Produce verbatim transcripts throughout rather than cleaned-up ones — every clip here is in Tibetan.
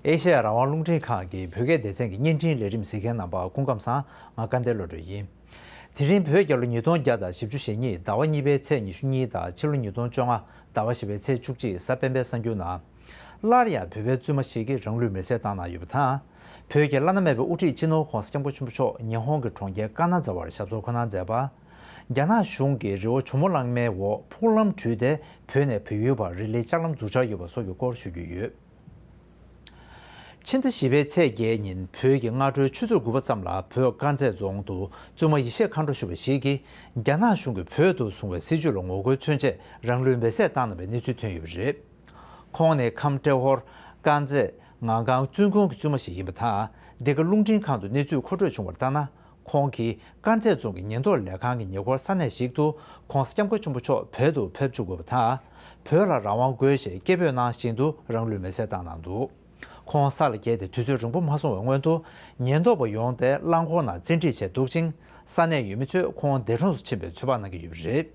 ཨེ་ཤེ་ཡ་རང་དབང་རླུང་འཕྲིན་ཁང་གི་བོད་སྐད་སྡེ་ཚན་གྱི་བརྙན་འཕྲིན་ལས་རིམ་གཟིགས་མཁན་རྣམ་པ་སྐུ་ཁམས་བཟང་། ང་སྐལ་ལྡན་བློ་གྲོས་ཡིན། དེ་རིང་བོད་རྒྱལ་ལོ་ཉིས་སྟོང་བརྒྱ་དང་བཞི་བཅུ་ཞེ་གཉིས་ཟླ་བ་གཉིས་པའི་ཚེས་ཉི་ཤུ་གཉིས་དང་ཕྱི་ལོ་ཉིས་སྟོང་བཅོ་ལྔ་ཟླ་བ་བཞི་པའི་ཚེས་བཅུ་གཅིག་གཟའ་སྤེན་པའི་གསར་འགྱུར་ནང་། སླར་ཡང་བོད་པའི་བཙུན་མ་ཞིག་གིས་རང་ལུས་མེར་སྲེག་བཏང་གནང་ཡོད་པ་དང་། བོད་ཀྱི་བླ་ན་མེད་པའི་དབུ་ཁྲིད་སྤྱི་ནོར་༸གོང་ས་༸སྐྱབས་མགོན་ཆེན་པོ་མཆོག་ཉི་ཧོང་གི་གྲོང་ཁྱེར་ཀ་ན་ཛ་ཝར་ཞབས་སོར་འཁོད་གནང་མཛད་པ། རྒྱ་ནག་གཞུང་གིས་རི་བོ་ཇོ་མོ་གླང་མའི་འོག་ཕུག་ལམ་བྲུས་ཏེ་བོད་ནས་བལ་ཡུལ་བར་རི་ལིའི་ལྕགས་ལམ་འཛུགས་འཆར་ཡོད་པ་སོགས་ཀྱི་སྐོར་ཞུ་རྒྱུ་ཡོད། ཕྱི་ཟླ་བཞི་པའི་ཚེས་བརྒྱད་ཉིན་བོད་ཀྱི་སྔ་དྲོའི་ཆུ་ཚོད་དགུ་པ་ཙམ་ལ་བོད་དཀར་མཛེས་རྫོང་དུ་བཙུན་མ་ཡེ་ཤེས་མཁའ་འགྲོ་ཞུ་བ་ཞིག་གིས་རྒྱ་ནག་གཞུང་གིས་བོད་དུ་བཟུང་བའི་སྲིད་བྱུས་ལ་ངོ་རྒོལ་མཚོན་ཆེད་རང་ལུས་མེར་སྲེག་བཏང་གནང་བའི་གནས་ཚུལ་ཐོན་ཡོད་པ་རེད། ཁོང་ནི་ཁམས་ཏྲེ་ཧོར་དཀར་མཛེས་ངང་སྒང་བཙུན་ཁང་གི་བཙུན་མ་ཞིག་ཡིན་པ་དང་། འདི་ག་རླུང་འཕྲིན་ཁང་དུ་གནས་ཚུལ་མཁོ་སྤྲོད་བྱུང་བར་ལྟར་ན། ཁོང་གིས་དཀར་མཛེས་རྫོང་གི་ཉེན་རྟོག་ལས་ཁང་གི་ཉེ་འཁོར་ས་གནས་ཤིག་ཏུ་༸གོང་ས་༸སྐྱབས་མགོན་ཆེན་པོ་མཆོག་བོད་དུ་ཕེབས་བཅུག་དགོས་པ་དང་། བོད་ལ་རང་དབང་དགོས་ཞེས་སྐད་འབོད་གནང་བཞིན་དུ་རང་ལུས་མེར་སྲེག་བཏང་གནང་འདུག། ཁོང་ས་ལ་འགྱེལ་ཏེ་དུས་ཚོད་རིང་པོ་མ་སོང་བའི་སྔོན་དུ། ཉེན་རྟོག་པ་ཡོང་སྟེ་རླངས་འཁོར་ནང་བཙན་ཁྲིད་བྱས་འདུག་ཅིང་། ས་གནས་ཡུལ་མི་ཚོས་ཁོང་འདས་གྲོངས་སུ་ཕྱིན་པའི་ཚོད་དཔག་གནང་གི་ཡོད་པ་རེད།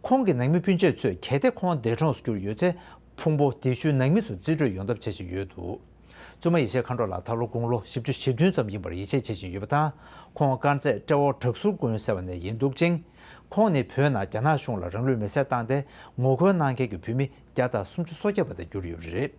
ཁོང་གི་ནང་མི་སྤུན་མཆེད་ཚོས་གལ་ཏེ་ཁོང་འདས་གྲོངས་སུ་གྱུར་ཡོད་ཚེ། ཕུང་པོ་དེ་ཤུལ་ནང་མི་ཚོར་རྩིས་སྤྲོད་ཡོང་ཐབས་བྱེད་བཞིན་ཡོད་འདུག། བཙུན་མ་ཡེ་ཤེས་མཁའ་འགྲོ་ལགས་ད་ལོ་དགུང་ལོ་བཞི་བཅུ་ཞེ་བདུན་ཙམ་ཡིན་པར་ཡིད་ཆེས་བྱེད་བཞིན་ཡོད་པ་དང་། ཁོང་དཀར་མཛེས་ཏྲེ་ཧོར་བྲག་ཟུར་དགོན་ཟེར་བ་ནས་ཡིན་འདུག་ཅིང་། ཁོང་ནི་བོད་ནང་རྒྱ་ནག་གཞུང་ལ་རང་ལུས་མེར་སྲེག་བཏང་སྟེ་ངོ་རྒོལ་གནང་མཁན་གྱི་བོད་མི་བརྒྱ་དང་སུམ་ཅུ་སོ་བརྒྱད་པ་དེ་གྱུར་ཡོད་པ་རེད།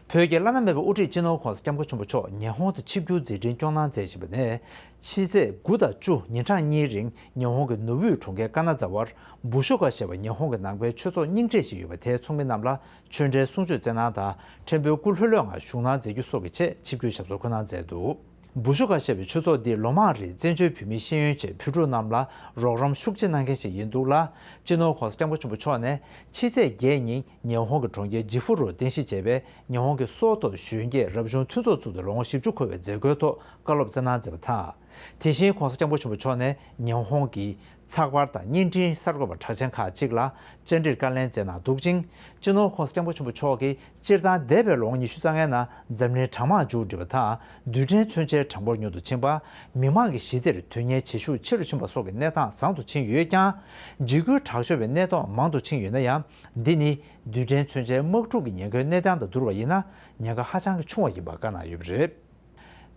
བོད་ཀྱི་བླ་ན་མེད་པའི་དབུ་ཁྲིད་སྤྱི་ནོར་༸གོང་ས་༸སྐྱབས་མགོན་ཆེན་པོ་མཆོག་ཉི་ཧོང་དུ་ཆིབས་བསྒྱུར་མཛད་འཕྲིན་སྐྱོང་གནང་མཛད་བཞིན་པ་ནས། ཕྱི་ཚེས་དགུ་དང་བཅུ་ཉིན་གྲངས་གཉིས་རིང་ཉི་ཧོང་གི་ནུབ་དབུས་གྲོང་ཁྱེར་ཀ་ན་ཛ་ཝར་བུ་ཤོ་ཀ་ཞེས་པ་ཉི་ཧོང་གི་ནང་པའི་ཆོས་ཚོགས་རྙིང་གྲས་ཤིག་ཡོད་པ་དེའི་ཚོགས་མི་རྣམས་ལ་ཆོས་འབྲེལ་གསུང་ཆོས་སྩལ་གནང་དང་། ཕྲན་བུའི་སྐུ་ལྷོད་ལྷོད་ངང་བཞུགས་གནང་མཛད་རྒྱུ་སོགས་ཀྱི་ཆེད་ཆིབས་བསྒྱུར་ཞབས་སོར་འཁོད་གནང་མཛད་འདུག། བུ་ཤོ་ཀ་ཞེས་པའི་ཆོས་ཚོགས་འདི་ལོ་མང་རིང་བཙན་བྱོལ་བོད་མིའི་ཤེས་ཡོན་ཆེད་བོད་ཕྲུག་རྣམས་ལ་རོགས་རམ་ཤུགས་ཆེ་གནང་མཁན་ཞིག་ཡིན་འདུག་ལ། སྤྱི་ནོར་༸གོང་ས་༸སྐྱབས་མགོན་ཆེན་པོ་མཆོག་ནས་ཕྱི་ཚེས་བརྒྱད་ཉིན་ཉི་ཧོང་གི་གྲོང་ཁྱེར་ཇི་ཧྥུ་རུར་རྟེན་གཞི་བྱས་པའི་ཉི་ཧོང་གི་སོ་ཐོག་གཞོན་སྐྱེས་རབ་བྱུང་མཐུན་ཚོགས་བཙུགས་ཏེ་ལོ་ངོ་བཞི་བཅུ་འཁོར་བའི་མཛད་སྒོའི་ཐོག་བཀའ་སློབ་སྩལ་གནང་མཛད་པ་དང་། དེ་བཞིན་༸གོང་ས་༸སྐྱབས་མགོན་ཆེན་པོ་མཆོག་ནས་ཉི་ཧོང་གི་ཚགས་པར་དང་བརྙན་འཕྲིན་གསར་འགོད་པ་གྲགས་ཅན་ཁག་ཅིག་ལ་བཅར་འདྲིར་བཀའ་ལན་སྩལ་གནང་འདུག་ཅིང་། སྤྱི་ནོར་༸གོང་ས་༸སྐྱབས་མགོན་ཆེན་པོ་མཆོག་གིས་སྤྱིར་བཏང་འདས་པའི་ལོ་ངོ་ཉི་ཤུ་རྩ་ལྔའི་ནང་འཛམ་གླིང་གྲང་དམག་མཇུག་བསྒྲིལ་བ་དང་། རྡུལ་ཕྲན་མཚོན་ཆའི་གྲངས་འབོར་ཉུང་དུ་ཕྱིན་པ། མི་དམངས་ཀྱི་ཞི་བདེར་དོན་གཉེར་བྱེད་ཤུགས་ཆེ་རུ་ཕྱིན་པ་སོགས་ཀྱི་གནས་སྟངས་བཟང་དུ་ཕྱིན་ཡོད་ཀྱང་། འཇིགས་སྐུལ་དྲག་ཤོས་པའི་གནས་སྟངས་མང་དུ་ཕྱིན་ཡོད་ན་ཡང་། འདི་ནི་རྡུལ་ཕྲན་མཚོན་ཆའི་དམག་འཁྲུག་གི་ཉེན་ཁའི་གནས་སྟངས་དང་བསྡུར་བ་ཡིན་ན། ཉེན་ཁ་ཧ་ཅང་གི་ཆུང་བ་ཡིན་པ་བཀའ་གནང་ཡོད་པ་རེད།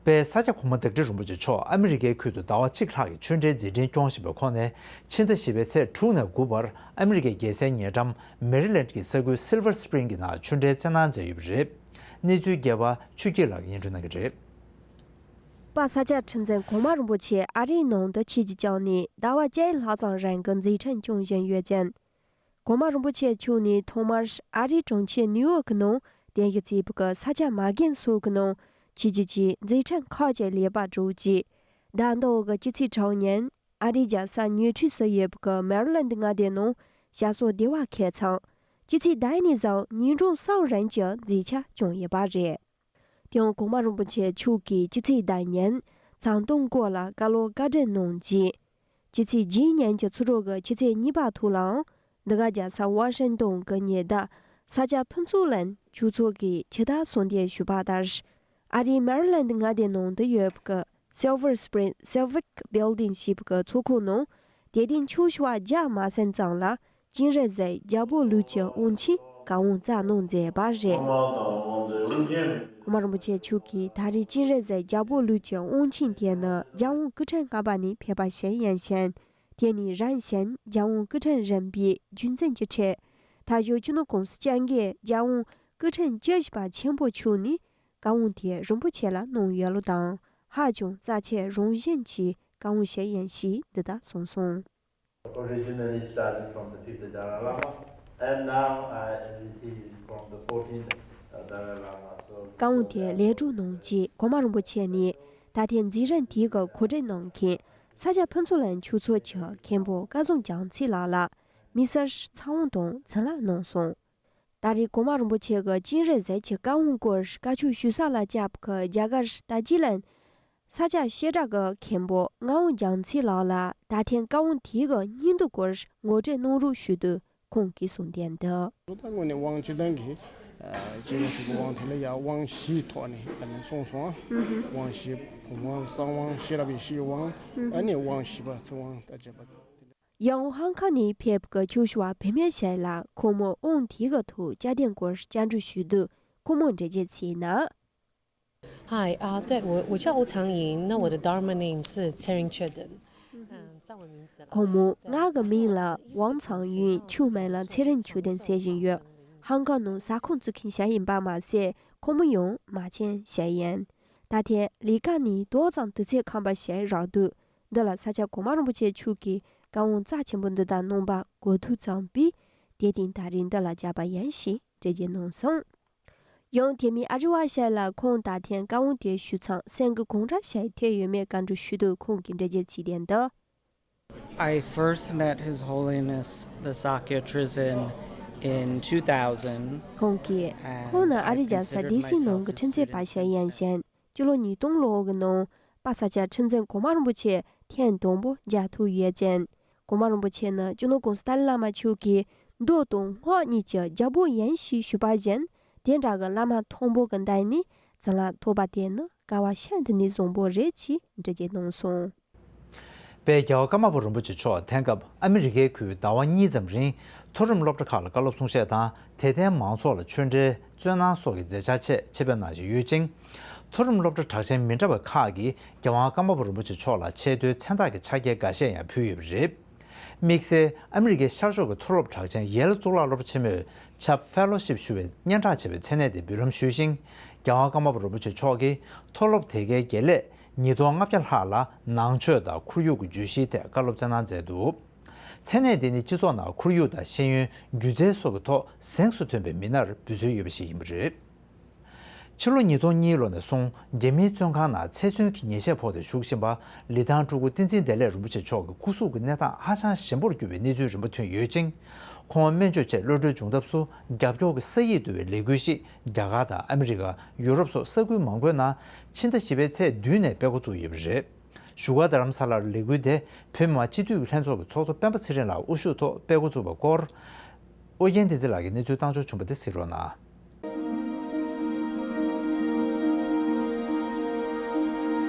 དཔལ་ས་སྐྱ་གོང་མ་བདག་ཁྲི་རིན་པོ་ཆེ་མཆོག་ཨ་མི་རི་ཀའི་ཁུལ་དུ་ཟླ་བ་གཅིག་ལྷག་གི་ཆོས་འབྲེལ་མཛད་འཕྲིན་སྐྱོང་བཞིན་པའི་ཁོངས་ནས། ཕྱི་ཟླ་བཞི་པའི་ཚེས་དྲུག་ནས་དགུ་བར་ཨ་མི་རི་ཀའི་རྒྱལ་སའི་ཉེ་འགྲམ་མེ་རི་ལེནཌ་གྱི་ས་ཁུལ་སིལ་ཝར་སི་པྲིང་གི་ནང་ཆོས་འབྲེལ་སྩལ་གནང་མཛད་ཡོད་པ་རེད། གནས་ཚུལ་རྒྱས་པ་ཆོས་སྐྱིད་ལགས་ཀྱིས་སྙན་སྒྲོན་གནང་གི་རེད། པ་ས་སྐྱ་ཁྲི་འཛིན་གོང་མ་རིན་པོ་ཆེ་ཨ་རིའི་ནང་དུ་ཆིབས་བསྒྱུར་བསྐྱངས་ནས་ཟླ་བ་བརྒྱད་ལྷག་ཙམ་རིང་གི་མཛད་འཕྲིན་སྐྱོང་བཞིན་ཡོད་ཅིང་། གོང་མ་རིན་པོ་ཆེ་མཆོག་ནས་ཐོག་མར་ཨ་རིའི་གྲོང་ཁྱེར་ནིའུ་ཡོག་གི་ནང་རྟེན་གཞི་བྱས་པའི་ས་སྐྱ་མ་རྒན་སོགས་ཀྱི་ནང་ཆིབས་བསྒྱུར་གྱིས་མཛད་འཕྲིན་ཁག་ཅིག་ལེགས་པར་གྲུབ་རྗེས། ཟླ་འདིའི་གི་སྤྱི་ཚེས་དྲུག་ཉིན་ཨ་རིའི་རྒྱལ་ས་ནོར་ཁྲི་སུ་ཡོད་པའི་མེ་རི་ལེནཌ་མངའ་སྡེའི་ནང་ཞབས་སོར་བདེ་བར་འཁོད་ཙང་། སྤྱི་ཚེས་ཟླ་ནས་བཟུང་ཉིན་གྲངས་གསུམ་རིང་གི་མཛད་འཆར་བྱུང་ཡོད་པ་རེད། དེ་ཡང་གོང་མ་རིན་པོ་ཆེ་མཆོག་གིས་སྤྱི་ཚེས་ཟླ་ཉིན་ཚང་སྟོན་སྐོར་ལ་བཀའ་སློབ་བཀའ་དྲིན་གནང་རྗེས། སྤྱི་ཚེས་བརྒྱད་ཉིན་གྱི་ཕྱི་དྲོ་གི་ཆུ་ཚོད་གཉིས་པ་ཐོག་ལའང་འདི་ག་རྒྱལ་ས་ཝ་ཤིང་ཏོན་གྱི་ཉེ་འདབས་ས་སྐྱ་ཕུན་ཚོགས་གླིང་ཆོས་ཚོགས་ཀྱིས་ཇི་ལྟར་གསུང་བཤད་ཞུས་པ་ལྟར། ཨ་རིའི་མེ་རི་ལེནཌ་མངའ་སྡེའི་ནང་དུ་ཡོད་པའི་སིལ་ཝར་སི་པྲིང་སི་ཝིག་བྷིལ་ཌིང་ཞེས་པའི་ཚོགས་ཁང་ནང་དད་ལྡན་ཆོས་ཞུ་བ་བརྒྱ་མ་ཟིན་ཙམ་ལ་སྤྱན་རས་གཟིགས་རྒྱལ་པོ་ལུགས་ཀྱི་དབང་ཆེན་བཀའ་དབང་སྩལ་གནང་མཛད་པ་རེད། གོང་མ་རིན་པོ་ཆེ་མཆོག་གིས་ད་རེས་སྤྱན་རས་གཟིགས་རྒྱལ་པོ་ལུགས་ཀྱི་དབང་ཆེན་དེ་ནི་རྒྱལ་དབང་སྐུ་ཕྲེང་ལྔ་པ་ནས་ཕེབས་པ་ཞིག་ཡིན་ཞིང་། དེ་ནི་རིམ་བཞིན་རྒྱལ་དབང་སྐུ་ཕྲེང་རིམ་པའི་རྒྱུད་འཛིན་གྱི་ཁྲིད། མཐའ་བཞི་སྤྱི་ནོར་༸གོང་ས་༸སྐྱབས་མགོན་རྒྱལ་དབང་སྐུ་ཕྲེང་བཅུ་བཞི་པ་ཆེན་པོ་མཆོག་ནས་བཀའ་དབང་དེ་རིན་པོ་ཆེ་ལ་གནང་ཡོད་ལུགས་དང་། ཧ་ཅང་རྩ་ཆེ་རང་བཞིན་གྱི་བཀའ་དབང་ཞིག་ཡིན་ཞེས་འདི་ལྟར་གསུངས་སོང་། Originally started from the fifth Dalai Lama, and now, uh, I received it from the fourteenth Dalai Lama. So, བཀའ་དབང་དེ་ལེགས་གྲུབ་གནང་རྗེས་གོང་མ་རིན་པོ་ཆེ་ནས་ད་ཐེངས་མཛད་རིམ་དེའི་གི་གོ་སྒྲིག་གནང་མཁན་ས་སྐྱ་ཕུན་ཚོགས་གླིང་ཆོས་ཚོགས་ཀྱི་མཁན་པོ་སྐལ་བཟང་རྒྱ་མཚོ་ལགས་ལ་མི་སེར་ཚ་དབང་དང་འཚམས་ལ་གནང་སོང་། ད་རེས་གོང་མ་རིན་པོ་ཆེ་གི་སྤྱན་རས་གཟིགས་ཀྱི་བཀའ་དབང་སྐོར་བཀའ་ཆོས་ཞུ་ས་ལ་བཅར་བའི་རྒྱ་གར་རྟ་དབྱིབས་གླིང་ས་སྐྱ་བཤད་གྲྭ་གི་མཁན་པོ་ངག་དབང་རྒྱ་མཚོ་ལགས་ལ་ད་ཐེངས་བཀའ་དབང་དེའི་གི་སྙིང་བསྡུས་སྐོར་ངོ་སྤྲོད་གནང་རོགས་ཞུས་དུས་ཁོང་གིས་གསུངས་དོན་འདི། ད་དངོས་གནས་དབང་སྤྱིར་བཏང་གི་ཨ་སྤྱན་རས་གཟིགས་ཀྱི་དབང་དེ་ལ་ཡང་དབང་བཞིའི་ཐོག་ནས་ཨ་ནི་གསུངས་སོང་ཨ། དབང་བཞི། བུམ་དབང་། གསང་དབང་། ཤེས་རབ་ཡེ་ཤེས་དབང་། ཨ་ནི་དབང་བཞི་པ་ཚིག་དབང་དང་བཅས་པ། ཡང་ཧོང་ཀོང་ནས་ཕེབས་པའི་ཆོས་ཞུ་བ་བུད་མེད་ཞིག་ལ་ཁོང་མོས་དབང་དེའི་གི་ཐོག་བཅར་འདོན་སྐོར་བཅར་འདྲི་ཞུས་དུས། ཁོ་མོས་འགྲེལ་བརྗོད་བྱས་ན། 嗨，啊，对，我，我叫吴苍莹，那我的 Dharma name 是 Tsering Choden。嗯，在我名字啦。 ཁོང་མོས་ང་གི་མིང་ལ་ཝང་ཚང་ཡུན། ཆུ་སྨན་ལ་ཚེ་རིང་ཆོས་ལྡན་ཟེར་བཞིན་ཡོད། ཧང་ཀང་ནང་ཟ་ཁང་བཙུགས་མཁན་ཞིག་ཡིན་པ་མ་ཟད། ཁོ་མོ་ཡང་མ་བྱན་ཞིག་ཡིན། ད་ཐེངས་ལས་ཀ་ནས་ཏོག་ཙམ་དུས་ཚོད་ཁོམ་པ་ཞིག་རག་དུས། འདི་ལ་ས་སྐྱ་གོང་མ་རིན་པོ་ཆེ་མཆོག་གིས་བཀའ་དབང་རྩ་ཆེན་པོ་འདི་དག་གནང་བར་གོ་ཐོས་བྱུང་བས། དེ་རྟིང་ད་རེས་འདི་ལ་བཅར་བ་ཡིན་ཞེས་འགྲེལ་བརྗོད་གནང་སོང་། ཡང་དེ་མིན་ཨ་རི་བ་ཞིག་ལ་ཁོང་ད་ཐེངས་བཀའ་དབང་དེ་ཞུས་ཙང་སེམས་ཀྱི་གང་འདྲ་ཞིག་ཐེབས་ཡོད་མེད་བཀའ་འདྲི་ཞུས་དུས། ཁོང་གིས་འགྲེལ་བརྗོད་བྱས་དོན་འདི། I first met His Holiness the Sakya Trizin in two thousand. ཁོང་གིས། ཁོང་ནི་ཨ་རིའི་རྒྱལ་ས་ལྡི་སིའི་ནང་གི་ཁྲི་འཛིན་པ་ཞིག་ཡིན་ཞིང་། སྤྱི་ལོ་ཉིས་སྟོང་ལོ་གི་ནང་པ་ས་སྐྱ་ཁྲི་འཛིན་གོང་མ་རིན་པོ་ཆེ་ཐེངས་དང་པོ་མཇལ་ཐུབ་ཡོད་ཅིང་། གོང་མ་རིན་པོ་ཆེ་ནི་སྤྱི་ནོར་༧གོང་ས་ཏཱ་ལའི་བླ་མ་མཆོག་གི་མདོག་དང་སྔགས་གཉིས་ཀྱི་རྒྱལ་པོ་ཡིན་ཞེས་ཞུས་པ་བཞིན། དེ་འདྲ་གི་བླ་མ་མཐོན་པོ་གི་མདུན་ནས་བྱིན་རླབས་ཐོབ་པ་དེ་ནི་སྐལ་བ་ཤིན་ཏུ་ནས་བཟང་པོ་རེད་ཅེས་འགྲེལ་བརྗོད་གནང་སོང་། དཔལ་རྒྱལ་བ་ཀརྨ་པ་རིན་པོ་ཆེ་མཆོག་དེང་སྐབས་ཨ་མི་རི་ཀའི་ཁུལ་ཟླ་བ་གཉིས་ཙམ་རིང་། མཐོ་རིམ་སློབ་གྲྭ་ཁག་ལ་བཀའ་སློབ་གསུང་བཤད་དང་། དད་ལྡན་མང་ཚོགས་ལ་ཆོས་འབྲེལ་སྩོལ་གནང་སོགས་ཀྱི་མཛད་འཆར་ཆེད་ཆེད་ཕེབས་གནང་བཞིན་ཡོད་ཅིང་། མཐོ་རིམ་སློབ་གྲྭ་གྲགས་ཅན་མི་འདྲ་བ་ཁག་གིས་རྒྱལ་དབང་ཀརྨ་པ་རིན་པོ་ཆེ་མཆོག་ལ་ཆེས་མཐོའི་མཚན་རྟགས་ཀྱི་ཕྱག་འཁྱེར་འགའ་ཤས་ཡང་ཕུལ་ཡོད་པ་རེད། དམིགས་བསལ་ཨ་མི་རི་ཀའི་ཤར་ཕྱོགས་ཀྱི་མཐོ་སློབ་གྲགས་ཅན་ཡེལ་གཙུག་ལག་སློབ་གྲྭ་ཆེན་མོས་ཆབ་ཕེ་ལོ་ཤིབ་ཞུ་བའི་སྙན་གྲགས་ཆེ་བའི་མཚན་གནས་དེ་འབུལ་ལམ་ཞུས་ཤིང་། རྒྱལ་དབང་ཀརྨ་པ་རིན་པོ་ཆེ་མཆོག་གིས་མཐོ་སློབ་དེ་གའི་དགེ་ལས་ཉིས་སྟོང་ལྔ་བརྒྱ་ལྷག་ལ་ནང་ཆོས་དང་ཁོར་ཡུག་གི་བརྗོད་གཞིའི་ཐད་བཀའ་སློབ་སྩལ་གནང་མཛད་འདུག་མཚན་གནས་དེ་ནི་སྤྱི་ཚོགས་ནང་ཁོར་ཡུག་དང་ཤེས་ཡོན། སྒྱུ་རྩལ་སོགས་ཀྱི་ཐོག་གཟེངས་སུ་ཐོན་པའི་མི་སྣར་འབུལ་སྲོལ་ཡོད་པ་ཞིག་ཡིན་པ་རེད། ཕྱི་ལོ་ཉིས་སྟོང་གཉིས་ལོ་ནས་བཟུང་རྒྱ་མིའི་བཙོན་ཁང་ནང་ཚེ་བཙོན་གྱི་ཉེས་ཆད་ཕོག་སྟེ་བཞུགས་བཞིན་པ་ལི་ཐང་སྤྲུལ་སྐུ་བསྟན་འཛིན་བདེ་ལེགས་རིན་པོ་ཆེ་མཆོག་གི་སྐུ་གཟུགས་ཀྱི་གནས་སྟངས་ཧ་ཅང་ཞན་པོར་གྱུར་བའི་གནས་ཚུལ་རིམ་པ་ཐོན་ཡོད་ཅིང་། ཁོང་སྨན་བཅོས་ཆེད་གློད་གྲོལ་བྱུང་ཐབས་སུ་རྒྱབ་སྐྱོར་གྱི་ས་ཡིག་བསྡུ་བའི་ལས་འགུལ་ཞིག་རྒྱ་གར་དང་ཨ་མི་རི་ཀ། ཡུ་རོབ་སོགས་ས་ཁུལ་མང་པོའི་ནང་ཕྱི་ཟླ་བཞི་པའི་ཚེས་བདུན་ནས་སྤེལ་འགོ་བཙུགས་ཡོད་པ་རེད། བཞུགས་སྒར་རྡ་རམ་ས་ལར་ལས་འགུལ་དེ་བོད་མི་མང་སྤྱི་འཐུས་ཀྱི་ལྷན་ཚོགས་ཀྱི་ཚོགས་གཙོ་སྤེན་པ་ཚེ་རིང་ལགས་དབུ་བཞུགས་ཐོག་སྤེལ་འགོ་བཙུགས་པའི་སྐོར། ཨོ་རྒྱན་བསྟན་འཛིན་ལགས་ཀྱིས་གནས་ཚུལ་བཏང་འབྱོར་བྱུང་བ་དེ་གཟིགས་རོགས་གནང་།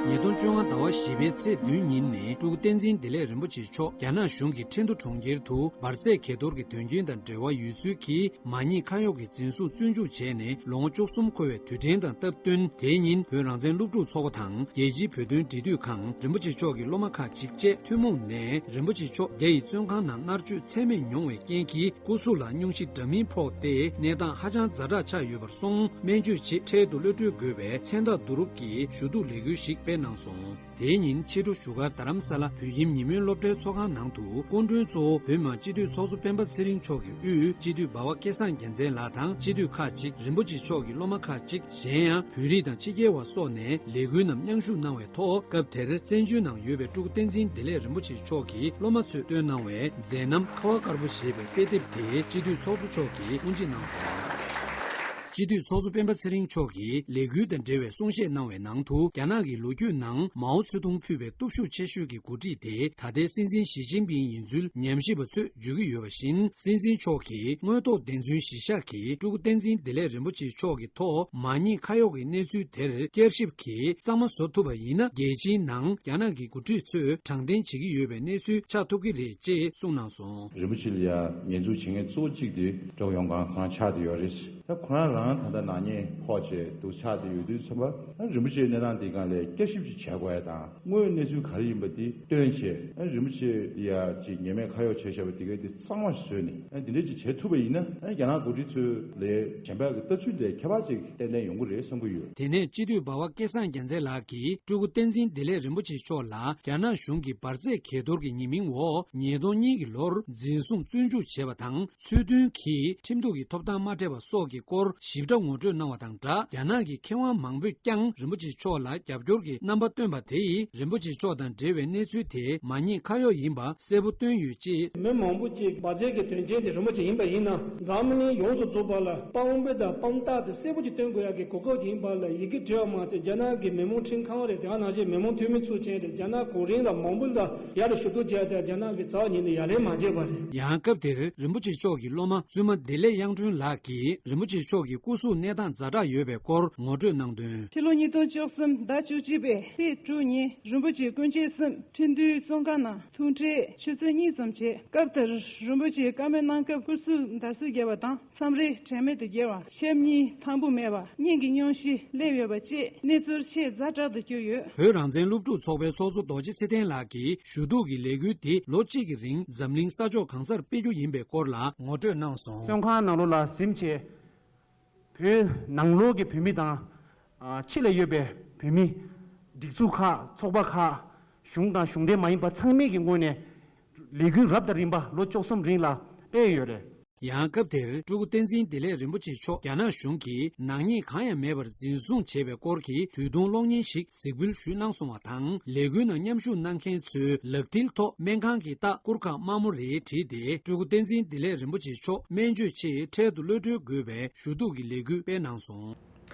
ཉིས་སྟོང་བཅོ་ལྔ་ཟླ་བ་བཞི་པའི་ཚེས་བདུན་ཉིན་ནས་སྤྲུལ་སྐུ་བསྟན་འཛིན་བདེ་ལེགས་རིན་པོ་ཆེ་མཆོག་རྒྱ་ནག་གཞུང་གིས་ཁྲིན་ཏུ་གྲོང་ཁྱེར་དུ་འབར་རྫས་གས་གཏོར་གྱི་དོན་རྐྱེན་དང་འབྲེལ་བ་ཡོད་ཚུལ་གྱི་མ་ཉེས་ཁ་གཡོག་གི་འཛིན་བཟུང་བཙོན་འཇུག་བྱས་ནས་ལོ་ངོ་བཅུ་གསུམ་འཁོར་བའི་དུས་དྲན་དང་སྟབས་བསྟུན། དེའི་ཉིན་བོད་རང་བཙན་སློབ་ཕྲུག་ཚོགས་པ་དང་རྒྱལ་སྤྱིའི་བོད་དོན་འབྲེལ་མཐུད་ཁང་། རིན་པོ་ཆེ་མཆོག་གི་སློབ་མ་ཁག་ཅིག་བཅས་ཐུན་མོང་ནས་རིན་པོ་ཆེ་མཆོག་རྒྱ་ཡི་བཙོན་ཁང་ནང་མནར་གཅོད་ཚད་མེད་མྱོང་བའི་རྐྱེན་གྱིས་སྐུ་གཟུགས་ལ་སྙུང་གཞི་འདྲ་མིན་ཕོག་སྟེ་གནས་སྟངས་ཧ་ཅང་ཛ་དྲག་ཆགས་ཡོད་པར་སོང་། སྨན་བཅོས་ཆེད་འཕྲལ་དུ་གློད་གྲོལ་དགོས་པའི་མཚན་རྟགས་བསྡུ་རུབ་ཀྱི་ཞུ་གཏུག་ལས་འགུལ་ཞིག་སྤེལ་གནང་སོང་། དེའི་ཉིན་ཕྱི་དྲོ་བཞུགས་སྒར་རྡ་རམ་ས་ལ་བོད་ཁྱིམ་ཉིན་མོའི་སློབ་གྲྭའི་ཚོགས་ཁང་ནང་དུ་སྐུ་མགྲོན་གཙོ་བོ་བོད་མི་མང་སྤྱི་འཐུས་ཚོགས་གཙོ་སྤེན་པ་ཚེ་རིང་མཆོག་གི་དབུས་སྤྱི་འཐུས་འབའ་བ་སྐལ་བཟང་རྒྱལ་མཚན་ལགས་དང་སྤྱི་འཐུས་ཁག་ཅིག་རིན་པོ་ཆེ་མཆོག་གི་སློབ་མ་ཁག་ཅིག་གཞན་ཡང་བོད་རིགས་དང་ཕྱི་རྒྱལ་བ་སོགས་ནས་ལས་འགུལ་རྣམས་མཉམ་ཞུགས་གནང་བའི་ཐོག་སྐབས་དེར་བཙན་བྱོལ་ནང་ཡོད་པའི་སྤྲུལ་སྐུ་བསྟན་འཛིན་བདེ་ལེགས་རིན་པོ་ཆེ་མཆོག་གི་སློབ་མ་ཚོས་བཏོན་གནང་བའི་མཛད་རྣམ་ཁ་བ་དཀར་པོ་ཞེས་པའི་དཔེ་དེབ་དེ་སྤྱི་འཐུས་ཚོགས་གཙོ་མཆོག་གིས་དབུ་འབྱེད་གནང་སོང་། སྤྱི་འཐུས་ཚོགས་གཙོ་སྤེན་པ་ཚེ་རིང་མཆོག་གིས་ལས་འགུལ་དང་འབྲེལ་བའི་གསུང་བཤད་གནང་བའི་ནང་དུ། རྒྱ་ནག་གི་ལོ་རྒྱུས་ནང་མའོ་ཙེ་ཏུང་ཕུད་པའི་སྟོབས་ཤུགས་ཆེ་ཤོས་ཀྱི་འགོ་ཁྲིད་དེ་ད་ལྟའི་སྲིད་འཛིན་ཞི་ཅིན་ཕིང་ཡིན་ཚུལ་ཉམས་ཞིབ་པ་ཚོས་བརྗོད་ཀྱི་ཡོད་པ་བཞིན། སྲིད་འཛིན་མཆོག་གིས་དངོས་ཐོག་བདེན་རྫུན་གཞི་བཞག་གིས་སྤྲུལ་སྐུ་བསྟན་འཛིན་བདེ་ལེགས་རིན་པོ་ཆེ་མཆོག་གི་ཐོག་མ་ཉེས་ཁ་གཡོག་གི་གནས་ཚུལ་དེར་བསྐྱར་ཞིབ་ཀྱིས་གཙང་མ་བཟོ་ཐུབ་པ་ཡིན་ན། རྒྱལ་སྤྱིའི་ནང་རྒྱ་ནག་གི་འགོ་ཁྲིད་ཚོས་དྲང་བདེན་བྱེད་ཀྱི་ཡོད་པའི་གནས་ཚུལ་ཆགས་ཐུབ་ཀྱི་རེད་ཅེས་གསུངས་གནང་སོང་། རིན་པོ་ཆེ་ལ་ཡང་ཉེས་འཛུགས་བྱེད་མཁན་གཙོ་བོ་གཅིག་དེ་འགྲོ་ཡོང་ཁང་ཁང་ཆགས་བསྡད་ཡོད་རེད། ད་ཁོ་རང་རང་ད་ལྟ་ནག་ཉེས་ཕོག་བྱས་འདུག་ཆགས་བསྡད་ཡོད་དུས་ཙམ་པ། ཨ་རིན་པོ་ཆེའི་གནས་སྟངས་འདི་སྒང་ལ་བསྐྱར་ཞིབ་ཅིག་བྱས་དགོས་ཡ་དང་། དངོས་ཡོད་གནས་ཚུལ་ག་རེ་ཡིན་པ་འདི་སྟོན་བྱས། ཨ་རིན་པོ་ཆེ་ཡ་ཅིག་ཉེས་མེད་ཁ་གཡོག་བྱས་བཞག་པ་འདི་གའི་འདི་གཙང་མ་བཟོས་ནས། ཨ་འདི་འདྲ་ཅིག་བྱེད་ཐུབ་པ་ཡིན་ན། ཨ་རྒྱ་ནག་འགོ་ཁྲིད་ཚོ་ལས་གཞན་པ་གི་ལྟ་ཚུལ་ལས་ཁྱད་པར་ཅིག་ཏན་ཏན་ཡོང་གི་རེད་བསམ་གྱི་ཡོད། དེ་ནས་སྤྱི་འཐུས་འབའ་བ་སྐལ་བཟང་རྒྱལ་མཚན་ལགས་ཀྱིས་སྤྲུལ་སྐུ་བསྟན་འཛིན་བདེ་ལེགས་རིན་པོ་ཆེ་མཆོག་ལ་རྒྱ་ནག་གཞུང་གིས་འབར་རྫས་གས་གཏོར་གྱི་ཉེས་མིང་འོག་ཉིས་སྟོང་གཉིས་ཀྱི་ལོར་འཛིན་བཟུང་བཙོན་འཇུག་བྱས་པ་དང་། ཚུལ་མཐུན་གྱིས་ཁྲིམས་གཏུག་གི་ཐོབ་ཐང་མ་སྤྲད་པ་སོགས་ཀྱི་སྐོར་ཞིབ་ཕྲ་ངོ་སྤྲོད་གནང་བ་དང་སྦྲགས། རྒྱ་ནག་གི་མཁས་དབང་མང་པོས་ཀྱང་རིན་པོ་ཆེ་མཆོག་ལ་རྒྱབ་སྐྱོར་གྱི་རྣམ་པ་སྟོན་པ་དེ་ཡིས། རིན་པོ་ཆེ་མཆོག་དང་འབྲེལ་བའི་གནས་ཚུལ་དེ་མ་ཉེས་ཁ་གཡོག་ཡིན་པ་གསལ་པོ་སྟོན་ཡོད་ཅེས། མི་མང་པོ་ཅིག་འབར་རྫས་ཀྱི་དོན་རྐྱེན་དེ་རིན་པོ་ཆེ་ཡིན་པ་ཡིན་ན། འཛམ་གླིང་ཡོངས་སུ་རྫོགས་པ་ལ་དཔང་པོ་དང་དཔང་རྟགས་དེ་གསལ་པོ་ཅིག་སྟོན་དགོས་ཡག་གི་གོ་སྐབས་ཅིག་ཡིན་པ་ལ་ཡི་གེ་བྲིས་པ་མ་ཟད། རྒྱ་ནག་གི་མི་མང་ཁྲིམས་ཁང་རེད། དེ་ནང་བཞིན་མི་མང་འཐུས་མི་ཚོགས་ཆེན་རེད། རྒྱ་ནག་གོང་རིམ་ལ་མང་པོ་ལ་ཡར་ཞུ་གཏུག་བྱས་ཏེ། རྒྱ་ནག་གི་རྩ་བ་ཉིད་ནས་ཡ་ལན་མ་བརྒྱབ་པ་རེད། ཡང་སྐབས་དེར་རིན་པོ་ཆེ་མཆོག་གི་སློབ་མ་བཙུན་མ་བདེ་ལེགས་དབྱངས་སྒྲོན་ལགས་ཀྱིས་རིན་པོ་ཆེ་མཆོག་གི་ སྐུ་གཟུགས་གནས་སྟངས་ཛ་དྲག་ཡོད་པའི་སྐོར་ངོ་སྤྲོད་གནང་དོན། ཕྱི་ལོ་ཉིས་སྟོང་བཅུ་གསུམ་ཟླ་བཅུ་གཅིག་པའི་ཚེས་དྲུག་ཉིན་རིན་པོ་ཆེ་སྐུ་མཆེད་གསུམ་ཁྲིན་ཏུའུ་བཙོན་ཁང་ནང་ཐུག་འཕྲད་ཆུ་ཚོད་གཉིས་ཙམ་བྱས། སྐབས་དེར་རིན་པོ་ཆེས་བཀའ་མོལ་གནང་སྐབས་སྐུ་གཟུགས་འདར་སིག་རྒྱབ་པ་དང་མཚམས་རེ་དྲན་མེད་དུ་འགྱེལ་བ། ཞབས་གཉིས་ཐང་བུ་མེད་པ། སྙིང་གི་སྙུང་གཞི་སླེབས་ཡོད་པ་བཅས་གནས་ཚུལ་ཆེས་ཛ་དྲག་ཏུ་གྱུར་ཡོད། བོད་རང་བཙན་སློབ་ཕྲུག་ཚོགས་པའི་ཚོགས་གཙོ་རྡོ་རྗེ་ཚེ་བརྟན་ལགས་ཀྱིས་ཞུ་གཏུག་གི་ལས་འགུལ་འདི་ལོ་གཅིག་གི་རིང་འཛམ་གླིང་ས་ཕྱོགས་གང་སར་སྤེལ་རྒྱུ་ཡིན་པའི་སྐོར་ལ་ངོ་སྤྲོད་གནང་སོང་། བཙོན་ཁང་ནང་ལོགས་ལ་གཟིམ་བྱས། བོད་ནང་ལོགས་ཀྱི་བོད་མི་དང་། ཨ། ཕྱི་ལ་ཡོད་པའི་བོད་མི། སྒྲིག་འཛུགས་ཁག་ཚོགས་པ་ཁག་གཞུང་དང་གཞུང་འབྲེལ་མ་ཡིན་པ་ཚང་མས་ཀྱི་ངོས་ནས་ལས་འགུལ་རབ་དང་རིམ་པ་ལོ་བཅུ་གསུམ་རིང་ལ་སྤེལ་ཡོད་རེད། ཡང་སྐབས་དེར་སྤྲུལ་སྐུ་བསྟན་འཛིན་བདེ་ལེགས་རིན་པོ་ཆེ་མཆོག་རྒྱ་ནག་གཞུང་གིས་ནག་ཉེས་གང་ཡང་མེད་པར་འཛིན་བཟུང་བྱས་པའི་སྐོར་གྱི་དུས་ཐུང་གློག་བརྙན་ཞིག་གཟིགས་འབུལ་ཞུས་གནང་སོང་བ་དང་། ལས་འགུལ་ནང་མཉམ་ཞུགས་གནང་མཁན་ཚོའི་ལག་མཐིལ་ཐོག་སྨན་ཁང་གི་རྟགས་གུར་ཁ་དམར་མོ་རེ་བྲིས་ཏེ། སྤྲུལ་སྐུ་བསྟན་འཛིན་བདེ་ལེགས་རིན་པོ་ཆེ་མཆོག་སྨན་བཅོས་ཆེད་འཕྲལ་དུ་གློད་གྲོལ་དགོས་པའི་ཞུ་གཏུག་གི་ལས་འགུལ་སྤེལ་གནང་སོང་།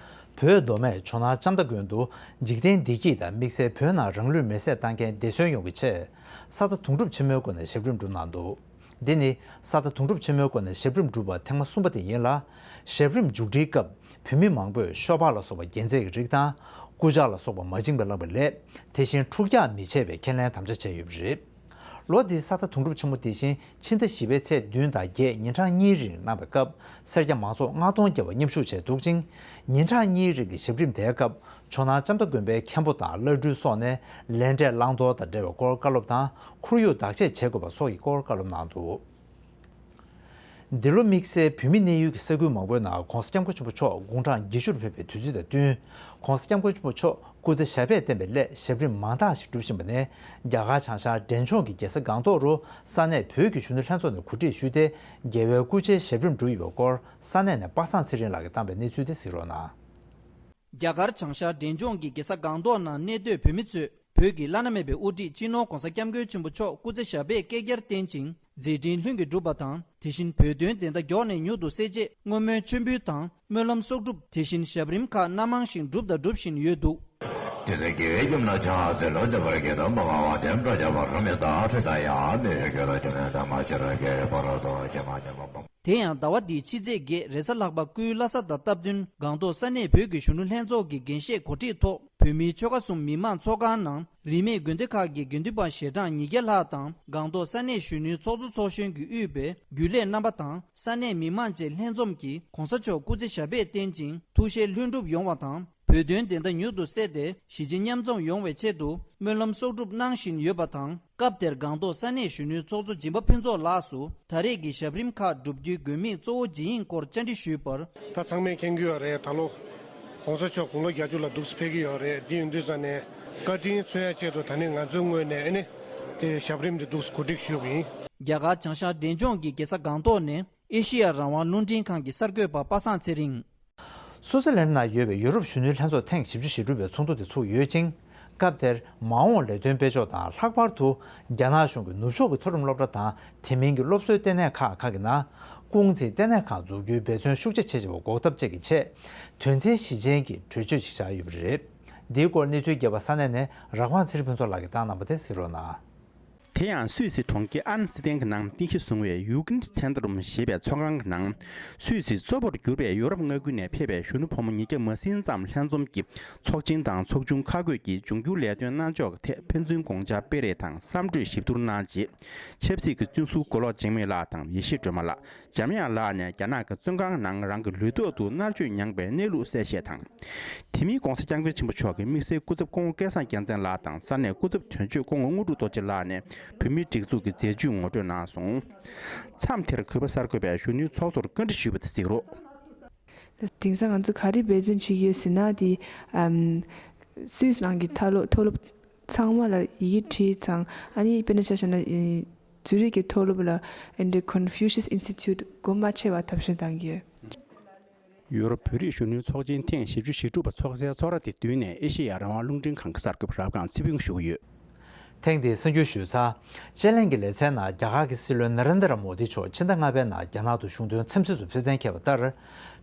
བོད་མདོ་སྨད་ཇོ་ནང་ལྕམ་མདའ་དགོན་དུ་འཇིག་རྟེན་བདེ་སྐྱིད་དང་དམིགས་བསལ་བོད་ནང་རང་ལུས་མེར་སྲེག་བཏང་མཁན་འདས་གསོན་ཡོངས་ཀྱི་ཆེད་ས་མཐའ་དུང་སྒྲུབ་ཆེན་མོའི་སྒོ་ནས་ཞབས་རིམ་བསྒྲུབས་གནང་འདུག། འདི་ནི་ས་མཐའ་དུང་སྒྲུབ་ཆེན་མོའི་སྒོ་ནས་ཞབས་རིམ་བསྒྲུབས་པ་ཐེངས་མ་གསུམ་པ་དེ་ཡིན་ལ། ཞབས་རིམ་མཇུག་སྒྲིལ་སྐབས་བོད་མི་མང་པོས་ཤོ་སྦག་ལ་སོགས་པ་རྒྱལ་རྩེད་ཀྱི་རིགས་དང་། རྐུབ་ལྕགས་ལ་སོགས་པ་མ་བྱིན་པར་བླངས་པ་ལས། དེ་བཞིན་འཁྲུག་རྒྱག་མི་བྱེད་པའི་ཁས་ལེན་དམ་བཅའ་བྱས་ཡོད་པ་རེད། ལོ་འདིའི་ས་མཐའ་དུང་སྒྲུབ་ཆེན་མོ་དེ་བཞིན་ཕྱི་ཟླ་བཞི་པའི་ཚེས་བདུན་དང་བརྒྱད་ཉིན་གྲངས་གཉིས་རིང་གནང་བའི་སྐབས། སེར་སྐྱ་མང་ཚོགས་ལྔ་སྟོང་བརྒལ་བ་མཉམ་ཞུགས་བྱས་འདུག་ཅིང་། ཉིན་གྲངས་གཉིས་རིང་གི་ཞབས་རིམ་དེའི་སྐབས། ཇོ་ནང་ལྕམ་མདའ་དགོན་པའི་མཁན་པོ་དང་བླ་སྤྲུལ་སོགས་ནས་ལས་འབྲས་བླང་དོར་དང་འབྲེལ་བའི་སྐོར་བཀའ་སློབ་དང་། ཁོར་ཡུག་བདག་གཅེས་བྱེད་དགོས་པ་སོགས་ཀྱི་སྐོར་བཀའ་སློབ་གནང་འདུག། འདི་ལོ་དམིགས་བསལ་བོད་མི་གནས་ཡུལ་གྱི་ས་ཁུལ་མང་པོའི་ནང་༸གོང་ས་༸སྐྱབས་མགོན་ཆེན་པོ་མཆོག་དགུང་གྲངས་བརྒྱད་ཅུ་རུ་ཕེབས་པའི་དུས་ཚིགས་དང་བསྟུན། ༸གོང་ས་༸སྐྱབས་མགོན་ཆེན་པོ་མཆོག་སྐུ་ཚེ་ཞབས་པད་བརྟན་པའི་སླད་ཞབས་རིམ་མང་དག་ཞིག་སྒྲུབ་བཞིན་པ་ནས། རྒྱ་གར་བྱང་ཤར་འབྲས་ལྗོངས་ཀྱི་རྒྱལ་ས་སྒང་ཏོག་རུ་ས་གནས་བོད་ཀྱི་གཞོན་ནུ་ལྷན་ཚོགས་ནས་གོ་སྒྲིག་ཞུས་ཏེ། རྒྱལ་བའི་སྐུ་ཕྱྭའི་ཞབས་རིམ་བསྒྲུབས་ཡོད་པའི་སྐོར་ས་གནས་ནས་པ་སངས་ཚེ་རིང་ལགས་ཀྱིས་བཏང་པའི་གནས་ཚུལ་དེ་གཟིགས་རོགས་གནང་། རྒྱ་གར་བྱང་ཤར་འབྲས་ལྗོངས་ཀྱི་རྒྱལ་ས་སྒང་ཏོག་ནང་གནས་སྡོད་བོད་མི་ཚོས་བོད་ཀྱི་བླ་ན་མེད་པའི་དབུ་ཁྲིད་སྤྱི་ནོར་༸གོང་ས་༸སྐྱབས་མགོན་ཆེན་པོ་མཆོག་སྐུ་ཚེ་ཞབས་པད་བསྐལ་བརྒྱར་བརྟན་ཅིང་། མཛད་འཕྲིན་ལྷུན་གྱིས་གྲུབ་པ་དང་། དེ་བཞིན་བོད་དོན་བདེན་མཐའ་མགྱོགས་ནས་མྱུར་དུ་གསལ་ཆེད་བསྔོ་སྨོན་མཆོད་འབུལ་དང་སྨོན་ལམ་གསོག་སྒྲུབ། དེ་བཞིན་ཞབས་རིམ་ཁག་སྣ་མང་ཞིག་བསྒྲུབས་དང་སྒྲུབ་བཞིན་ཡོད་འདུག། དེ་ཚེ་དགེ་བའི་ཡུམ་ལ་ཕྱག་འཚལ་ལོ། བདེ་བར་གྱིས་སྟོན་པ་དགའ་བ་དེ། འགྲོ་བྱ་བ་རབ་མི་རྟག་ཁྲོས་དང་ཡང་མི་འོས་གྱུར་ཅིག། ནད་དང་མ་བྱེར་རྒྱལ་བའི་བར་དུ་ཇི་མ་ཇི་མ་འབུམ། དེ་ཡང་ཟླ་བ་འདིའི་ཕྱི་ཚེས་བརྒྱད་རེས་གཟའ་ལྷག་པ་སྐུའི་བླ་གཟའ་དང་སྟབས་བསྟུན་སྒང་ཏོག་ས་གནས་བོད་ཀྱི་གཞོན་ནུ་ལྷན་ཚོགས་ཀྱི་འགན་བཞེས་གོ་སྒྲིག་ཐོག་བོད་མིའི་ཆོལ་ཁ་གསུམ་མི་མང་ཚོགས་ཁང་ནང་རིས་མེད་དགོན་སྡེ་ཁག་གི་དགེ་འདུན་པ་ཞལ་གྲངས་ཉིས་བརྒྱ་ལྷག་དང་སྒང་ཏོག་ས་གནས་གཞོན་ནུའི་ཚོགས་གཙོ་ཚོགས་གཞོན་གྱིས་དབུས་པའི་རྒྱུན་ལས་རྣམ་པ་དང་ས་གནས་མི་མང་བཅས་ལྷན་འཛོམས་ཀྱིས་༸གོང་ས་མཆོག་སྐུ་ཚེ་ཞབས་པད་བརྟན་ཅིང་ཐུགས་བཞེད་ལྷུན་གྲུབ་ཡོང་བ་དང་། བོད་དོན་བདེན་མཐའ་མྱུར་དུ་གསལ་ཏེ་གཞིས་བྱེས་མཉམ་འཛོམས་ཡོང་བའི་ཆེད་དུ་སྨོན་ལམ་གསོག་སྒྲུབ་གནང་བཞིན་ཡོད་པ་དང་། སྐབས་དེར་སྒང་ཏོག་ས་གནས་གཞོན་ནུའི་ཚོགས་གཙོ་སྦྱིན་པ་ཕུན་ཚོགས་ལགས་སུ་ད་རེས་ཀྱི་ཞབས་རིམ་ཁག་བསྒྲུབ་རྒྱུའི་དགོས་དམིགས་གཙོ་བོ་ཇི་ཡིན་སྐོར་བཅར་འདྲི་ཞུས་པར། ད་ཚང་མས་མཁྱེན་གྱི་ཡོད་རེད། ད་ལོ་༸གོང་ས་མཆོག་དགུང་ལོ་བརྒྱད་ཅུ་ལ་འདུག་སེ་ཕེབས་ཀྱི་ཡོད་རེད། འདི་ཡིན་དུས་ཙང་ནས་བཀའ་དྲིན་མཚོན་ཡ་ཆེད་དུ་ད་ནི་ང་ཚོའི་ངོས་ནས་ཨ་ནི་དེ་ཞབས་རིམ་འདི་འདུག་སེ་གོ་སྒྲིག་ཞུས་པ་ཡིན། རྒྱ་གར་བྱང་ཤར་འབྲས་ལྗོངས་ཀྱི་རྒྱལ་ས་སྒང་ཏོག་ནས་ཨེ་ཤེ་ཡ་རང་དབང་རླུང་འཕྲིན་ཁང་གི་གསར་འགོད་པ་པ་སངས་ཚེ་རིང་། སུའུ་ཙེར་ལན་ནང་ཡོད་པའི་ཡུ་རོབ་གཞོན་ནུའི་ལྷན་ཚོགས་ཐེངས་བཞི་བཅུ་ཞེ་དྲུག་པའི་ཚོགས་འདུ་དེ་ཚུགས་ཡོད་ཅིང་། སྐབས་དེར་མ་འོངས་ལས་དོན་སྤེལ་ཕྱོགས་དང་། ལྷག་པར་དུ་རྒྱ་ནག་གཞུང་གིས་ནུབ་ཕྱོགས་ཀྱི་མཐོ་རིམ་སློབ་གྲྭ་དང་དེ་མིན་གྱི་སློབ་གསོའི་ལྟེ་གནས་ཁག་ཁག་གི་ནང་ཀུང་ཙི་ལྟེ་གནས་ཁང་འཛུགས་རྒྱུའི་འབད་བརྩོན་ཤུགས་ཆེ་བྱེད་བཞིན་པ་འགོག་ཐབས་བཅས་ཀྱི་ཆེད་དོན་ཚན་བཞི་ཅན་གྱི་གྲོས་ཆོད་ཅིག་བཞག་ཡོད་པ་རེད། འདིའི་སྐོར་གནས་ཚུལ་རྒྱས་པ་ས་གནས་ནས་རང་དབང་ཚེ་རིང་ཕུན་ཚོགས་ལགས་ཀྱིས་བཏང་གནང་བ་དེ་གཟིགས་རོགས་གནང་། དེ་ཡང་སུད་སི་གྲོང་ཁྱེར་ཨན་སི་ཏན་གྱི་ནང་རྟེན་གཞི་བཟུང་བའི་ཡུ་གིན་ཚན་ཏྲུམ་ཞེས་པའི་ཚོགས་ཁང་གི་ནང་། སུད་སིའི་གཙོ་བོར་གྱུར་པའི་ཡོ་རོབ་མངའ་ཁུལ་ནས་ཕེབས་པའི་གཞོན་ནུ་ཕོ་མོ་ཉིས་བརྒྱ་མ་ཟིན་ཙམ་ལྷན་འཛོམས་ཀྱིས་ཚོགས་ཆེན་དང་ཚོགས་ཆུང་ཁག་བགོས་ཀྱིས་འབྱུང་འགྱུར་ལས་དོན་གནང་ཕྱོགས་ཀྱི་ཐད་ཕན་ཚུན་དགོངས་འཆར་སྤེལ་རེས་དང་བསམ་གྲོས་ཞིབ་བསྡུར་གནང་རྗེས། ཆབ་སྲིད་ཀྱི་བཙོན་ཟུར་མགོ་ལོག་འཇིགས་མེད་ལགས་དང་ཡེ་ཤེས་སྒྲོལ་མ་ལགས། འཇམ་དབྱངས་ལགས་ནས་རྒྱ་ནག་གི་བཙོན་ཁང་ནང་རང་གི་ལུས་ཐོག་ཏུ་མནར་གཅོད་མྱངས་པའི་གནས་ལུགས་གསལ་བཤད་དང་། དེ་མིན་༸གོང་ས་༸སྐྱབས་མགོན་ཆེན་པོ་མཆོག་གི་དམིགས་བསལ་སྐུ་ཚབ་སྐུ་ངོ་སྐལ་བཟང་རྒྱལ་མཚན་ལགས་དང་ས་གནས་སྐུ་ཚབ་དོན་གཅོད་སྐུ་ངོ་དངོས་གྲུབ་རྡོ་རྗེ་ལགས་ནས་བོད་མིའི་སྒྲིག་འཛུགས་ཀྱི་མཛད་ཇུས་ངོ་སྤྲོད་གནང་སོང་། མཚམས་དེར་གུས་པ་གསར་འགོད་པས་གཞོན་ནུའི་ཚོགས་གཙོར་བཀའ་འདྲི་ཞུས་པ་དེ་གཟིགས་རོགས། དེང་སང་ང་ཚོ་ག་རེ་འབད་བརྩོན་བྱེད་ཀྱི་ཡོད་ཟེར་ན་དེ། ཨམ། སུད་སི་ནང་གི་མཐོ་སློབ་མཐོ་སློབ་ཚང་མ་ལ་ཡི་གེ་བྲིས་དང་ཨ་ནི་དཔེར་ན་ཆ་བཞག་ན། ཛུ་རིག་གི་མཐོ་སློབ་ལ་ཨེ་འདྲའི་ཀོན་ཕུ་ཤིས་ཨིན་སི་ཊི་ཊུཊ་སྒོ་མ་ཕྱེ་བར་ཐབས་ཤེས་གནང་གི་ཡོད། ཡུ་རོབ་བོད་རིགས་གཞོན་ནུའི་ཚོགས་ཆེན་ཐེངས་བཞི་བཅུ་ཞེ་དྲུག་པ་ཚོགས་སའི་ཚོགས་ར་དེ་མདུན་ནས་ཨེ་ཤེ་ཡ་རང་དབང་རླུང་འཕྲིན་ཁང་གི་གསར་འགོད་པ་རབ་སྒང་ཚེ་ཕུན་ཞུ་གི་ཡོད། ཐེངས་འདིའི་གསར་འགྱུར་ཞུས་ཚར། དཔྱད་གླེང་གི་ལེ་ཚན་ནང་རྒྱ་གར་གྱི་སྲིད་བློན་ན་རེན་དྲ་མོ་དི་མཆོག་ཕྱི་ཟླ་ལྔ་པའི་ནང་རྒྱ་ནག་ཏུ་གཞུང་དོན་འཚམས་གཟིགས་སུ་ཕེབས་གཏན་འཁེལ་བ་ལྟར།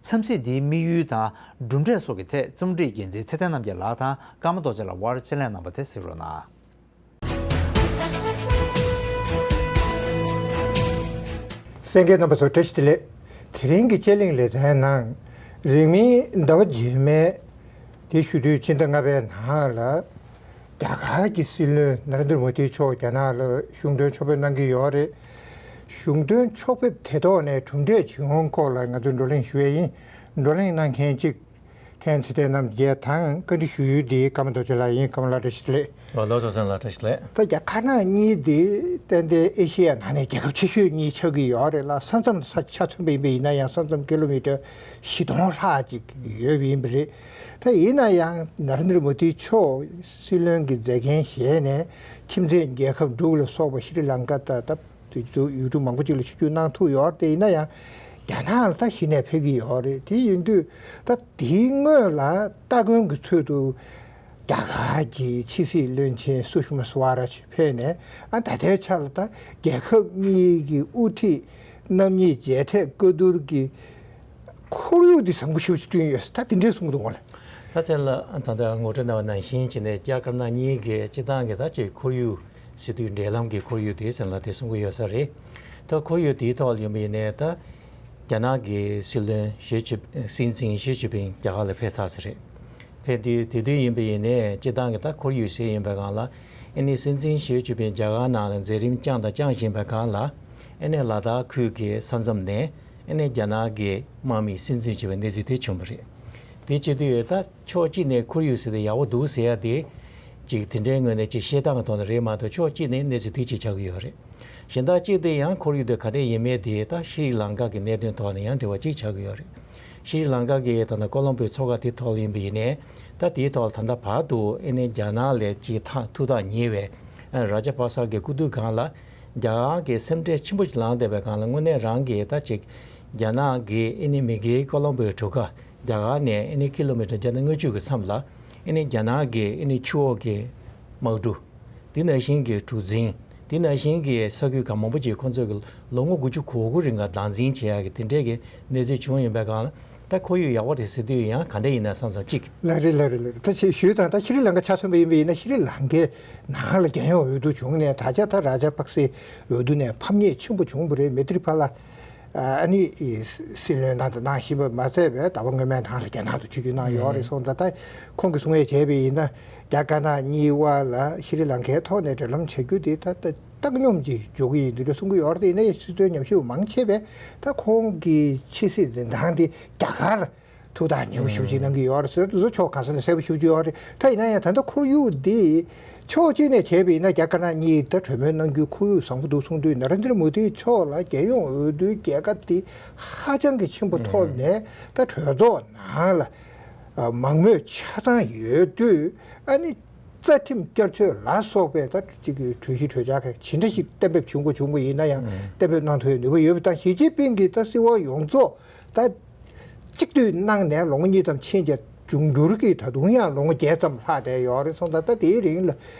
འཚམས་གཟིགས་འདིའི་དམིགས་ཡུལ་དང་གྲུབ་འབྲས་སོགས་ཀྱི་ཐད་རྩོམ་སྒྲིག་འགན་འཛིན་ཚེ་བརྟན་རྣམ་རྒྱལ་ལགས་དང་ཀརྨ་རྡོ་རྗེ་ལགས་དབར་དཔྱད་གླེང་གནང་བ་དེ་གཟིགས་རོགས་གནང་། གསན་མཁན་རྣམ་པ་ཚོ་བཀྲ་ཤིས་བདེ་ལེགས། དེ་རིང་གི་དཔྱད་གླེང་ལེ་ཚན་ནང་ རིང་མིན་ཟླ་བ་རྗེས་མའི་དེ་ཞུ་དུས་ཕྱི་ཟླ་ལྔ་པའི་ནང་ལ་རྒྱ་གར་གྱི་སྲིད་བློན་ན་རེན་དྲ་མོ་དི་མཆོག་རྒྱ་ནག་ལ་གཞུང་དོན་ཕྱོགས་ཕེབས་གནང་གི་ཡོད་རེད། གཞུང་དོན་ཕྱོགས་ཕེབས་དེ་ཐོག་ནས་གྲུབ་འབྲས་བྱུང་སྐོར་ལ་ང་ཚོས་བགྲོ་གླེང་ཞུ་ཡས་ཡིན། བགྲོ་གླེང་གནང་མཁན་གཅིག་མཁན་ཚེ་བརྟན་རྣམ་རྒྱལ་དང་བཀའ་འདྲི་ཞུ་ཡུལ་འདི་ཀརྨ་རྡོ་རྗེ་ལགས་ཡིན། ཀརྨ་ལགས་བཀྲ་ཤིས་བདེ་ལེགས། ཨོ་ལགས་སོ། བཟང་ལགས་བཀྲ་ཤིས་བདེ་ལེགས། ད་རྒྱ་དཀར་ནག་གཉིས་འདི་ཏན་ཏན་ཨེ་ཤེ་ཡ་ནང་ནས་རྒྱལ་ཁབ་ཆེ་ཤོས་གཉིས་ཆགས་ཀྱི་ཡོད་རེད་ལ། ས་མཚམས་ས་ཆ་མཚོན་པ་ཡིན་པ་ཡིན་ན་ཡང་ས་མཚམས་ཀི་ལོ་མི་ཊར་བཞི་སྟོང་ལྷག་ཅིག་ཡོད་པ་ཡིན་པ་རེད། ད་ཡིན་ན་ཡང་ན་རེན་དྲ་མོ་དི་མཆོག་སྲིད་བློན་གྱི་མཛད་འགན་བཞེས་ནས་ཁྱིམ་མཚེས་རྒྱལ་ཁབ་འབྲུག་ལ་སོགས་པ་ཤྲི་ལང་ཀ་དང་ད། དེ་ཚོ་ཡུལ་གྲུ་མང་པོ་ཅིག་ལ་ཆིབས་བསྒྱུར་གནང་ཐུབ་ཡོད་རེད། དེ་ཡིན་ན་ཡང་རྒྱ་ནག་ལ་ད་གཞི་ནས་ཕེབས་ཀྱི་ཡོད་རེད། དེ་ཡིན་དུས་ད་དེའི་སྔོན་ལ་སྟ་གོན་གྱི་ཚུལ་དུ་རྒྱ་གར་གྱི་ཕྱི་སྲིད་བློན་ཆེན་སུ་ཤི་མ་སུ་ཝ་རཱཇ་ཕེབས་ནས། ཨ་ད་ལྟའི་ཆ་ལ་ད་རྒྱལ་ཁབ་གཉིས་ཀྱི་དབུ་ཁྲིད་རྣམ་གཉིས་མཇལ་འཕྲད་བཀའ་བསྡུར་གྱི་ཁོར་ཡུག་འདི་བཟང་པོ་ཞེ་པོ་ཅིག་བསྐྲུན་ཡོད་ཟེར་ད་དེ་འདྲས་གསུང་གི་འདུག་གོ་ལགས། ད་ཐེངས་ལ་ད་ལྟ་ངོ་སྤྲོད་གནང་བ་ནང་བཞིན་བྱས་ནས་རྒྱ་དཀར་ནག་གཉིས་ཀྱི་སྤྱི་བཏང་གི་ད་ཅིག་ཁོར་ཡུག་ཟེར་དུས་འབྲེལ་ལམ་གྱི་ཁོར་ཡུག་དེ་ཟེར་ལ་དེ་གསུང་གི་ཡོད་ས་རེད། ད་ཁོར་ཡུག་དེའི་ཐོག་ལ་ཡིན་པ་ཡིན་ནའི་ད་རྒྱ་ནག་གི་སྲིད་བློན་ཞི་ཅི་སྲིད་འཛིན་ཞི་ཅིན་ཕིང་རྒྱ་གར་ལ་ཕེབས་ཚར་ས་རེད། ཕེབས་དུས་དེ་དུས་ཡིན་པ་ཡིན་ནའི་སྤྱི་བཏང་གི་ད་ཁོར་ཡུག་ཟེར་ཡིན་པའི་སྒང་ལ་ཨེ་ནི་སྲིད་འཛིན་ཞི་ཅིན་ཕིང་རྒྱ་གར་ནང་ལ་མཛད་རིམ་བསྐྱངས་དང་བསྐྱང་བཞིན་པའི་སྒང་ལ་ཨེ་ནི་ལ་དྭགས་ཁུལ་གྱི་ས་མཚམས་ནས་ཨེ་ནི་རྒྱ་ནག་གི་དམག་མིས་སྲིད་འཛིན་བྱས་པའི་གནས་ཚུལ་དེ་བྱུང་བ་རེད། དེ་བྱེད་དུས་ད་ཕྱོགས་གཅིག་ནས་ཁོར་ཡུག་ཟེར་དེ་ཡག་པོ་འདུག་ཟེར་ཡ་དེ་ཅིག་དེ་འདྲའི་ངོས་ནས་ཅིག་བཤད་སྟངས་ཀྱི་ཐོག་ནས་རེད་མ་གཏོགས་ཕྱོགས་གཅིག་ནས་གནས་ཚུལ་དེ་ཅིག་ཆགས་ཀྱི་ཡོད་རེད། གཞན་དག་གཅིག་དེ་ཡང་ཁོར་ཡུག་དེ་ག་འདྲས་ཡིན་མིན་དེ་ད་ཤྲི་ལང་ཀ་གི་གནད་དོན་ཐོག་ནས་ཡང་འབྲེལ་བ་ཅིག་ཆགས་ཀྱི་ཡོད་རེད། ཤྲི་ལང་ཀ་གི་ད་ལྟ་ཀོ་ལོམ་པོའི་མཚོ་ཁ་དེ་ཐོག་ལ་ཡིན་པ་ཡིན་ནའི་ད་དེའི་ཐོག་ལ་ད་ལྟ་བར་དུ་ཨེ་ནི་རྒྱ་ནག་ལས་ཅིག་ཐག་ཐུགས་ཐག་ཉེ་བའི་རཱ་ཇ་པ་ས་གི་སྐུ་དུས་སྒང་ལ་རྒྱ་གར་གྱི་སེམས་ཁྲལ་ཆེན་པོ་ཅིག་ལངས་བསྡད་པའི་སྒང་ལ་དངོས་གནས་རང་གི་ད་ཅིག་རྒྱ་ནག་གི་ཨེ་ནི་མི་སྒེར་ཀོ་ལོམ་པོའི་གྲུ་ཁ་རྒྱ་གར་ནས་ཨེ་ནི་ཀི་ལོ་མི་ཊར་བརྒྱ་དང་ལྔ་བཅུ་གི་མཚམས་ལ་ཨེ་ནི་རྒྱ་ནག་གི་ཨེ་ནི་ཆུ་འོག་གི་དམག་གྲུ། དེ་ནང་བཞིན་གྱི་གྲུ་གཟིངས། དེ་ནང་བཞིན་གྱི་ས་ཁུལ་གང་མང་པོ་ཅིག་ཁོང་ཚོས་ཀྱི་ལོ་ངོ་དགུ་བཅུ་གོ་དགུ་རིང་ག་བདག་འཛིན་བྱེད་ཡག་གི་དེ་འདྲས་ཀྱི་གནས་ཚུལ་བྱུང་ཡིན་པའི་སྒང་ལ་ད་ཁོར་ཡུག་ཡག་པོ་རེད་ཟེར་དུས་ཡང་ག་འདྲས་ཡིན་ན་བསམ་བསམ་གཅིག་ལགས་རེད་ལགས་རེད་ལགས་རེད། ད་ཅིག་ཞུས་དང་ད་ཤྲི་ལང་ཀ་ཆ་མཚོན་པ་ཡིན་པ་ཡིན་ན་ཤྲི་ལང་ཀའི་ནང་ལ་རྒྱལ་ཡོངས་འོས་བསྡུ་བྱུང་ནས་ད་ཆ་ད་རཱ་ཇ་པག་སེ་འོས་བསྡུ་ནས་ཕམ་ཉེས་ཆེན་པོ་བྱུང་བ་རེད། མེ་ཏྲི་པ་ལ་ཨ་ནི་སྲིད་བློན་དང་དུ་གནང་བཞིན་པ་མ་ཚད་པའི་ཟླ་བ་སྔོན་མའི་ནང་ལ་རྒྱ་ནག་ཏུ་ཆིབས་བསྒྱུར་གནང་ཡོད་རེད་སོང་ཙང་ད་ཁོང་གིས་གསུང་ཡས་བྱས་པ་ཡིན་ན་རྒྱ་དཀར་ནག་གཉིས་དབར་ལ་ཤྲི་ལང་ཀའི་ཐོག་ནས་འབྲེལ་ལམ་བྱ་རྒྱུ་དེ་ད་ད་བཏང་སྙོམས་ཀྱིས་འཇོག་གི་ཡིན་འདི་འདྲ་གསུང་གི་ཡོད་རེད། དེ་ཡིན་ན་སྲིད་དོན་ཉམས་ཞིབ་མང་ཆེ་བས་ད་ཁོང་གི་ཕྱི་སྲིད་འཛིན་སྟངས་དེ་རྒྱ་གར་ཐུགས་ཐག་ཉེ་པོ་ཞེ་པོ་ཅིག་གནང་གི་ཡོད་རེད་ཟེར་བཟོ་ཕྱོགས་ག་ས་ནས་གསལ་པོ་ཞེ་པོ་ཅིག་ཡོད་རེད། ད་ཡིན་ན་ཡང་ད་ལྟ་ཁོར་ཡུག་འདི་ཕྱོགས་གཅིག་ནས་བྱས་པ་ཡིན་ན་རྒྱ་དཀར་ནག་གཉིས་ད་གྲོས་མོལ་གནང་རྒྱུའི་ཁོར་ཡུག་བཟང་པོ་འདུག་གསུང་དུས་ན་རེན་དྲ་མོ་དིའི་ཕྱོགས་ལ་རྒྱལ་ཡོངས་འོས་བསྡུའི་རྒྱལ་ཁ་དེ་ཧ་ཅང་གི་ཆེན་པོ་ཐོབ་ནས་ད་གྲོས་ཚོགས་ནང་ལ་མང་མོས་ཆ་ཚང་ཡོད་དུས་ཨ་ནི་རྩ་ཁྲིམས་བསྐྱར་བཅོས་ལ་སོགས་པའི་ད་ཅིག་གི་གྲོས་གཞི་གྲོས་འཆར་ག་ཇི་འདྲ་ཞིག་གཏན་འབེབས་བྱུང་དགོས་བྱུང་བ་ཡིན་ན་ཡང་གཏན་འབེབས་གནང་ཐུབ་པའི་ནུས་པ་ཡོད་པ་དང་ཞི་ཅིན་ཕིང་གིས་ད་སྲིད་དབང་ཡོངས་རྫོགས་ད་གཅིག་སྡུད་གནང་ནས་ལོ་ངོ་གཉིས་ཙམ་ཕྱིན་རྗེས་འབྱུང་འགྱུར་གྱི་ད་དུང་ཡང་ལོ་ངོ་བརྒྱད་ཙམ་ལྷག་བསྡད་ཡོད་རེད་སོང་ཙང་ད་དེའི་རིང་ལ་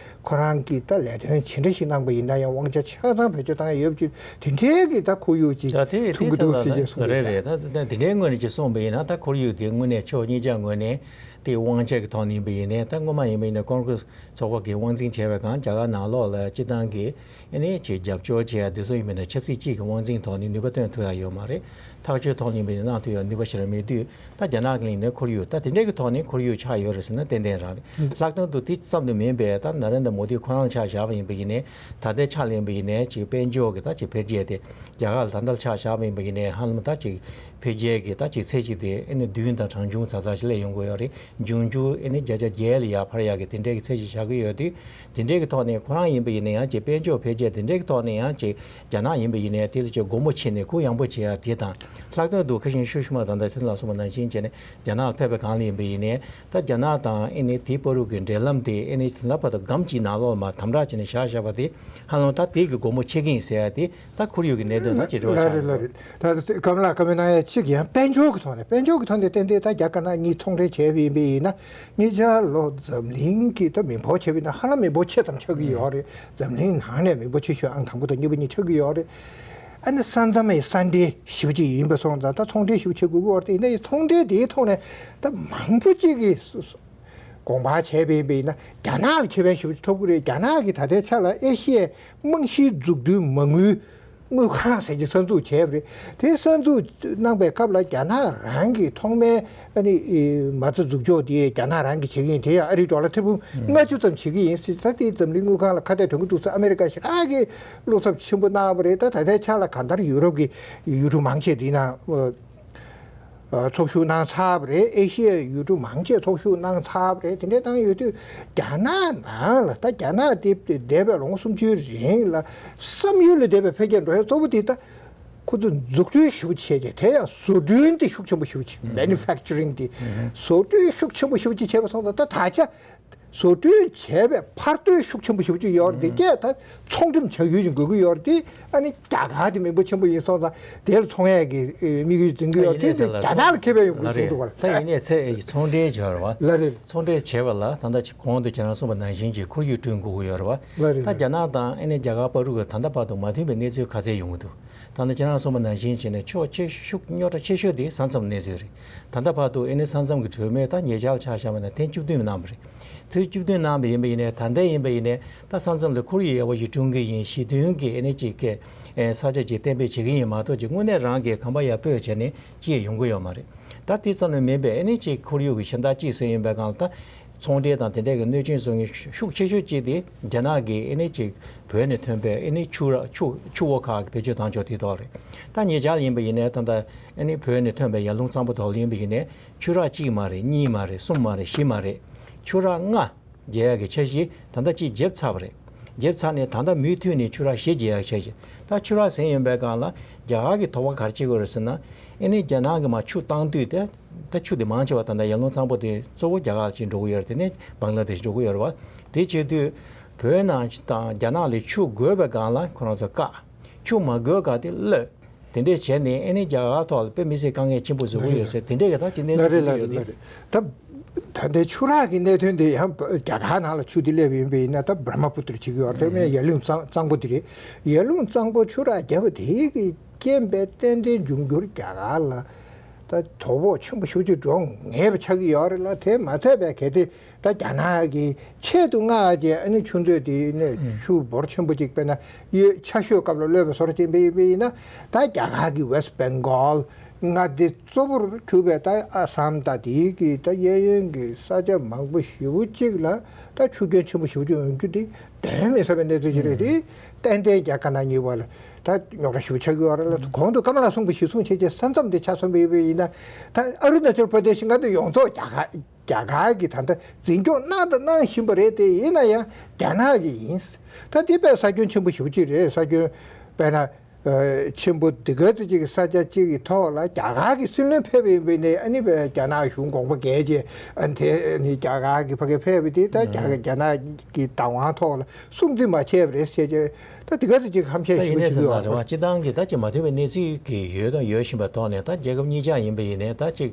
ཁོ་རང་གིས་ད་ལས་དོན་ཇི་འདྲ་ཞིག་གནང་པ་ཡིན་ན་ཡང་དབང་ཆ་ཆ་ཚང་བེད་སྤྱོད་བཏང་ཡ་ཡོད་པ་ཅིག་དེ་འདྲའི་གི་ད་ཁོར་ཡུག་ཅིག་ད་དེ་མཐོང་དེ་གི་འདུག་ཚང་ཟེར་ལ་ཅེས་གསུངས་རེད་འདུག་རེད། ད་ད་དེ་འདྲའི་ངོས་ནས་ཅིག་གསུངས་པ་ཡིན་ན་ད་ཁོར་ཡུག་དེ་དངོས་གནས་ཕྱོགས་གཉིས་ཆ་ངོས་ནས་དེ་དབང་ཆ་གི་ཐོག་ནས་ཡིན་པ་ཡིན་ནའི་ད་སྔོན་མ་ཡིན་པ་ཡིན་ན་ཀོང་ཀྲེས་ཚོགས་པ་གིས་དབང་འཛིན་བྱས་པའི་སྒང་རྒྱ་གར་ནང་ལོགས་ལ་སྤྱི་བཏང་གི་ཨེ་ནས་ཅིག་རྒྱབ་སྐྱོར་བྱེད་ཡ་དེ་ཚོ་ཡིན་པས་ན་ཆབ་སྲིད་སྤྱི་གི་དབང་འཛིན་ཐོག་ནས་ནུས་པ་བཏོན་ཐུབ་ཡ་ཡོད་མ་རེད། ཐག་གཅོད་ཐོག་ནས་ཡིན་པ་ཡིན་ན་གནང་ཐུབ་ཡ་ནུས་པ་ཞེ་དྲག་མེད་དུས་ད་རྒྱ་ནག་གི་གླིང་ནས་ཁོར་ཡུག་ད་དེ་འདྲའི་གི་ཐོག་ནས་ཁོར་ཡུག་ཆགས་ཡོད་རེད་ཟེར་ན་ཏན་ཏན་རང་རེད། ལྷག་དོན་དུ་དེ་ཙམ་དུ་མིན་པའི་ད་ན་རེན་དྲ་མོ་དི་ཁོ་རང་ཆ་བཞག་པ་ཡིན་པ་ཡིན་ནའི་ད་ལྟའི་ཆ་ལ་ཡིན་པ་ཡིན་ནའི་ཅིག་དཔལ་འབྱོར་གི་ད་ཅིག་འཕེལ་རྒྱས་དེ་རྒྱ་གར་ལ་ད་ལྟ་ཆ་བཞག་པ་ཡིན་པ་ཡིན་ནའི་ཧ་ལམ་ད་ཅིག་འཕེལ་རྒྱས་ཀྱི་ད་ཅིག་ཚད་གཞི་དེ་ཨེ་ནི་བདུན་དང་གྲངས་ཆུང་ཙག་ཙག་ཞིག་ལ་ཡོང་གི་ཡོད་རེད། འབྱུང་འགྱུར་ཨེ་ནི་བརྒྱ་ཆ་བརྒྱད་ལ་ཡར་འཕར་ཡག་གི་དེ་འདྲའི་གི་ཚད་གཞི་བཞག་གི་ཡོད་དུས་དེ་འདྲའི་གི་ཐོག་ནས་ཁོ་རང་ཡིན་པ་ཡིན་ན་ཡང་ཅིག་དཔལ་འབྱོར་འཕེལ་རྒྱས་དེ་འདྲའི་གི་ཐོག་ནས་ཡང་ཅིག་རྒྱ་ནག་ཡིན་པ་ཡིན་ནའི་དེ་ལ་ཅིག་སྒོ་མོ་ཕྱེ་ནས་གུ་ཡངས་པོ་བྱེད་ཡག་དེ་དང་ལྷག་དོན་དུ་ཁ་ཤས་ཤུ་ཤུ་མ་དང་ད་ཚན་ལ་སོགས་པ་ནང་བཞིན་བྱས་ནས་རྒྱ་ནག་ལ་ཕེབས་པའི་སྒང་ལ་ཡིན་པ་ཡིན་ནའི་ད་རྒྱ་ནག་དང་ཨེ་ནི་དེའི་བར་དུ་གི་འབྲེལ་ལམ་དེ་ཨེ་ནི་དེ་ལ་བར་དུ་སྒམ་གྱི་ནང་ལོགས་མ་དམ་དྲག་བྱས་ནས་བཞག་བཞག་པ་དེ་ཧ་ལམ་ད་དེ་གི་སྒོ་མོ་ཕྱེ་གི་ཡིན་ཟེར་ཡ་དེ། ད་ཁོར་ཡུག་གི་གནད་དོན་དང་ཅིག་འབྲེལ་བ་ཆགས་ཡོད། ད་ཀརྨ་ལགས་བཀའ་མོལ་གནང་ཡ་གཅིག་ཡང་དཔལ་འབྱོར་གྱི་ཐོག་ནས་དཔལ་འབྱོར་གྱི་ཐོག་ནས་ཏན་ཏན་ད་རྒྱ་དཀར་ནག་གཉིས་ཚོང་འབྲེལ་བྱས་པ་ཡིན་པ་ཡིན་ན་ཉེ་ཆར་ལོ་འཛམ་གླིང་གི་ད་མི་འབོར་བྱས་པ་ཡིན་ན་ཧ་ལམ་མི་འབོར་ཆེ་ཙམ་ཆགས་ཀྱི་ཡོད་རེད། འཛམ་གླིང་ནང་ནས་མི་འབོར་ཆེ་ཤོས་ཨང་དང་པོ་དང་གཉིས་པ་གཉིས་ཆགས་ཀྱི་ཡོད་རེད། ཨ་ནི་ས་མཚམས་ཡི་ས་འབྲེལ་ཞེ་པོ་ཅིག་ཡིན་པ་སོང་ཙང་ད་ཚོང་འབྲེལ་ཞེ་པོ་བྱེད་དགོས་ཀྱི་ཡོད་རེད། ཡིན་ན་ཡང་ཚོང་འབྲེལ་དེའི་ཐོག་ནས་ད་མང་པོ་ཅིག་གིས་དགོངས་པ་བྱས་པ་ཡིན་པ་ཡིན་ན་རྒྱ་ནག་ལ་ཁེ་ཕན་ཞེ་པོ་ཅིག་ཐོབ་ཀྱི་རེད། རྒྱ་ནག་གིས་ད་ལྟའི་ཆ་ལ་ཨེ་ཤི་ཡའི་རྨང་གཞིའི་འཛུགས་སྐྲུན་མ་དངུལ་ དངུལ་ཁང་ཟེར་གྱི་གསར་འཛུགས་བྱས་པ་རེད། དེ་གསར་འཛུགས་གནང་པའི་སྐབས་ལ་རྒྱ་ནག་རང་གི་ཐོག་མའི་ཨ་ནི་མ་རྩ་འཛུགས་ཕྱོགས་དེ་རྒྱ་ནག་རང་གིས་བྱེད་ཀྱི་ཡིན། དེ་ཡང་ཨ་རིའི་ཌོ་ལར་ཐེར་འབུམ་ལྔ་བཅུ་ཙམ་བྱེད་ཀྱི་ཡིན་ཟེར། ད་དེ་འཛམ་གླིང་དངུལ་ཁང་ལ་ཁ་གཏད་གཏོང་གི་འདུག་ཟེར། ཨ་མེ་རི་ཀ་ཞེ་དྲག་གིས་བློ་འཚབ་ཆེན་པོ་གནང་བ་རེད། ད་ད་ལྟའི་ཆ་ལ་གང་ལྟར་ཡུ་རོབ་ཀྱི་ཡུལ་གྲུ་མང་ཆེ་དེའི་ནང་ཚོགས་ཞུགས་གནང་ཚར་བ་རེད། ཨེ་ཤི་ཡའི་ཡུལ་གྲུ་མང་ཆེ་ཚོགས་ཞུགས་གནང་ཚར་བ་རེད། དེ་འདྲ་གནང་ཡོད་དུས་རྒྱ་ནག་ནང་ལ་ད་རྒྱ་ནག་དེ་འདས་པའི་ལོ་ངོ་སུམ་ཅུའི་རིང་ལ་བསམ་ཡུལ་ལས་འདས་པའི་འཕེལ་རྒྱས་འགྲོ་ཡ་གཙོ་བོ་དེ་ད་ཁོ་ཚོ་འཛུགས་སྐྲུན་ཞེ་པོ་བྱས་རྗེས་དེ་ཡང་བཟོ་སྐྲུན་དེ་ཤུགས་ཆེན་པོ་ཞེ་པོ་བྱས། མེ་ནུ་ཕེག་ཅ་རིང་དེ་བཟོ་སྐྲུན་ཤུགས་ཆེན་པོ་ཞེ་པོ་ཅིག་བྱས་པ་སོང་ཙང་ད་ད་ཆ་བཟོ་སྐྲུན་བྱས་པའི་འཕར་སྟོན་ཤུགས་ཆེན་པོ་ཞེ་པོ་ཅིག་ཡོད་རེད། དེ་སྐད་ད་ཚོང་འགྲེམས་བྱ་ཡུལ་ཅིག་དགོས་ཀྱི་ཡོད་རེད། དེ་ཨ་ནི་རྒྱ་གར་དེ་མིང་པོ་ཆེན་པོ་ཡིན་སོང་ཙང་དེར་ཚོང་ཡས་ཀྱི་དམིགས་ཡུལ་འཛིན་གྱི་ཡོད་རེད། དེ་རྒྱ་ནག་ལ་ཁེ་ཕན་ཡོང་དགོས་བཟོ་འདུག་བ། ད་ཡིན་ནའི་ཚེ་ཚོང་འབྲེལ་བྱས་པ་རེད་བ། ལ་རེད། ཚོང་འབྲེལ་བྱས་པ་ལ་ད་ལྟ་གོང་དུ་ཁྱེད་རང་གསུངས་པ་ནང་བཞིན་གྱི་ཁོར་ཡུག་བསྐྲུན་དགོས་ཀྱི་ཡོད་རེད་བ། ལ་རེད། ད་རྒྱ་ནག་དང་ཨ་ནི་རྒྱ་གར་བར་དུ་ད་ལྟ་བར་དུ་མ་མཐུན་པའི་གནས་ཚུལ་ག་ཚད་ཡོང་གི་འདུག་ད་ནི་ཁྱེད་རང་གསུངས་པ་ནང་བཞིན་བྱས་ནས་ཕྱོགས་ཆེ་ཤོས་རྙོག་དྲ་ཆེ་ཤོས་དེ་ས་མཚམས་གནས་ཚུལ་རེད། ད་ལྟ་བར་དུ་ཨེ་ནི་ས་མཚམས་ཀྱི་གྲོས་མོལ་ད་ཉེ་ཆར་ཆ་བཞག་པ་ན་ཐེངས་བཅུ་བདུན་གནང་བ་རེད། ཐེངས་བཅུ་བདུན་གནང་བ་ཡིན་པ་ཡིན་ནའི་ད་ལྟ་ཡིན་པ་ཡིན་ནའི་ད་ས་མཚམས་ལ་ཁོར་ཡུག་ཡག་པོ་ཞིག་བསྐྲུན་གྱི་ཡིན། ཞི་མཐུན་གྱི་ཨེ་ནི་ཅིག་གི་ས་ཆ་ཅིག་གཏན་འབེབས་བྱེད་ཀྱི་ཡིན་མ་གཏོགས་ཅིག་དངོས་གནས་རང་གི་ཁང་པ་ཡར་སྤོས་བྱས་ནས་ཅི་ཡང་ཡོང་གི་ཡོད་མ་རེད། ད་དེ་ཙམ་ལས་མིན་པའི་ཨེ་ནི་ཅིག་ཁོར་ཡུག་གི་གཞན་དག་ཅིག་ཟེར་ཡིན་པའི་སྒང་ལ་ད། ཚོང་འབྲེལ་དང་དེ་འདྲས་ཀྱི་གནོད་སྐྱོན་བཟོ་མཁན་ཤུགས་ཆེ་ཤོས་གཅིག་དེ་རྒྱ་ནག་གིས་ཨེ་ནི་ཅིག་བོད་ནས་ཐོན་པའི་ཨེ་ནི་ཆུ་རགས་ཆུ་ཆུ་བོ་ཁག་གི་བེད་སྤྱོད་བཏང་ཕྱོགས་དེ་ཐོག་རེད། ད་ཉེ་ཆར་ཡིན་པ་ཡིན་ནའི་ད་ལྟ་ཨེ་ནི་བོད་ནས་ཐོན་པའི་ཡར་ཀླུང་གཙང་པོ་ཐོག་ལ་ཡིན་པ་ཡིན་ནའི་ཆུ་རགས་གཅིག་མ་རེད། གཉིས་མ་རེད། གསུམ་མ་རེད། བཞི་མ་རེད། ཆུ་རགས་ལྔ་རྒྱག་ཡག་གི་འཆར་གཞི་ད་ལྟ་གཅིག་བརྗེད་ཚར་བ་རེད། བརྗེད་ཚར་ནས་ད་ལྟ་མུ་མཐུད་ནས་ཆུ་རགས་བཞི་རྒྱག་ཡག་འཆར་གཞི། ད་ཆུ་རགས་ཟིན་ཡོང་པའི་སྒང་ལ་རྒྱ་གར་གྱི་དོགས་པ་ག་རེ་བྱེད་དགོས་རེད་ཟེར་ན། ཨེ་ནི་རྒྱ་ནག་གིས་མར་ཆུ་བཏང་དུས་དེ་ད་ཆུ་དེ་མང་ཆེ་བ་ད་ལྟ་ཡར་ཀླུང་གཙང་པོ་དེ་གཙོ་བོ་རྒྱ་གར་ལ་ཅིག་འགྲོ་གི་ཡོད་རེད། དེ་ནས་བང་ལ་དེ་ཤ་འགྲོ་གི་ཡོད་རེད་བ། དེ་བྱེད་དུས་བོད་ནང་དང་རྒྱ་ནག་ལ་ཆུ་དགོས་པའི་སྒང་ལ་ཁོ་རང་ཚོ་བཀག་ཆུ་མ་དགོས་སྒང་དེ་གློད། དེ་འདྲས་བྱས་ནས་ཨེ་ནི་རྒྱ་གར་ཐོག་ལ་དཔེ་མི་སྲིད་དཀའ་ངལ་ཆེན་པོ་བཟོ་གི་ཡོད་ཟེར། དེ་འདྲས་ཀྱི་ད་ཅི་གནས་ལ་ཚུལ་རེད་ཅིག་ལ་ཡོད་རེད་ལ་དེ། རེད། ད་ད་ལྟའི་ཆུ་རགས་ཀྱི་གནད་དོན་དེ་ཡང་རྒྱ་གར་ནང་ལ་ཆུ་དེ་སླེབས་ཡིན་པ་ཡིན་ན་ད་བྷྲ་མ་པུ་ཏྲ་བྱེད་ཀྱི་ཡོད་རེད། དེ་མིན་ཡར་ཀླུང་གཙང་གཙང་པོ་དེ་རེད། ཡར་ཀླུང་གཙང་པོ་ཆུ་རགས་བརྒྱབ་པ་དེ་གི་རྐྱེན་པས་ཏན་ཏན་འབྱུང་འགྱུར་རྒྱ་གར་ལ་ད་དོ་ཕོག་ཆེན་པོ་ཞེ་པོ་ཅིག་འགྲོ་ངེས་པ་ཆགས་ཀྱི་ཡོད་རེད་ལ། དེ་མ་ཚད་པའི་གལ་ཏེ་ད་རྒྱ་ནག་གིས་ཆེད་དུ་མངགས་བྱས་ཨ་ནི་ཆུ་མཛོད་དེ་ནས་ཆུ་འབོར་ཆེན་པོ་ཅིག་དཔེར་ན་གཡོས་ཆར་ཞོད་སྐབས་ལ་གློད་པའི་བཟོ་འདྲ་ཅིག་ཡིན་པ་ཡིན་ན། ད་རྒྱ་གར་གྱི་West Bengal མངའ་སྡེ་གཙོ་བོར་གྱུར་པའི་ད་ཨ་སམ་དང་དེའི་གི་ད་གཡས་གཡོན་གྱི་ས་ཆ་མང་པོ་ཞེ་པོ་ཅིག་ལ་ད་ཆུ་སྐྱོན་ཆེན་པོ་ཞེ་པོ་ཅིག་ཡོང་རྒྱུ་དེ་གདོན་མི་ཟ་བའི་གནས་ཚུལ་ཅིག་རེད། དེ་ཏན་ཏན་རྒྱ་དཀར་ནག་གཉིས་བར་ལ་ད་རྙོག་དྲ་ཞེ་པོ་ཆགས་ཀྱི་ཡོད་རེད་ལ། གོང་དུ་ཀ་མ་ལ་གསུངས་པ་གཞིར་བཟུང་བྱས་རྗེས་ས་མཚམས་དེ་ཆ་མཚོན་པ་ཡིན་པ་ཡིན་ན། ད་ཨ་རུ་ན་ཅལ་པར་དེ་ཤི་མངའ་སྡེ་ཡོངས་རྫོགས་རྒྱ་གར་རྒྱ་གར་གྱིས་ད་ལྟ་འཛིན་སྐྱོང་གནང་དང་གནང་བཞིན་པ་རེད། དེ་ཡིན་ན་ཡང་རྒྱ་ནག་གི་ཡིན། ད་དེ་དཔེ་ས་ཁྱོན་ཆེན་པོ་ཞེ་པོ་ཅིག་རེད། ས་ཁྱོན་དཔེར་ན་ཆེན་པོ་འདི་ག་ཙམ་ཅིག་གི་ས་ཆ་ཅིག་གི་ཐོག་ལ་རྒྱ་གར་གྱི་སྲིད་བློན་ཕེབས་པ་ཡིན་པ་ཡིན་ནའི་ཨ་ནི་དཔེ་རྒྱ་ནག་གཞུང་དགོངས་པ་འགལ་བྱས་ཨ་ནི་དེ་ནི་རྒྱ་གར་གྱི་ཕ་གི་ཕེབས་པ་དེ་ད་རྒྱ་རྒྱ་ནག་གི་བདག་དབང་ཐོག་ལ་སྲུང་བརྩི་མ་བྱས་པ་རེད་ཟེར་བྱས་ད་འདི་ག་ཙམ་ཅིག་ཧམ་བཤད་ཞེ་པོ་ཅིག་ཡོད་རེད་བ། སྤྱི་བཏང་གི་ད་ཅིག་མ་མཐུན་པའི་གནས་ཚུལ་གྱི་ཡོད་དང་ཡོད་བཞིན་པའི་ཐོག་ནས་ད་རྒྱལ་ཁབ་གཉིས་ཆ་ཡིན་པ་ཡིན་ནའི་ད་ཅིག་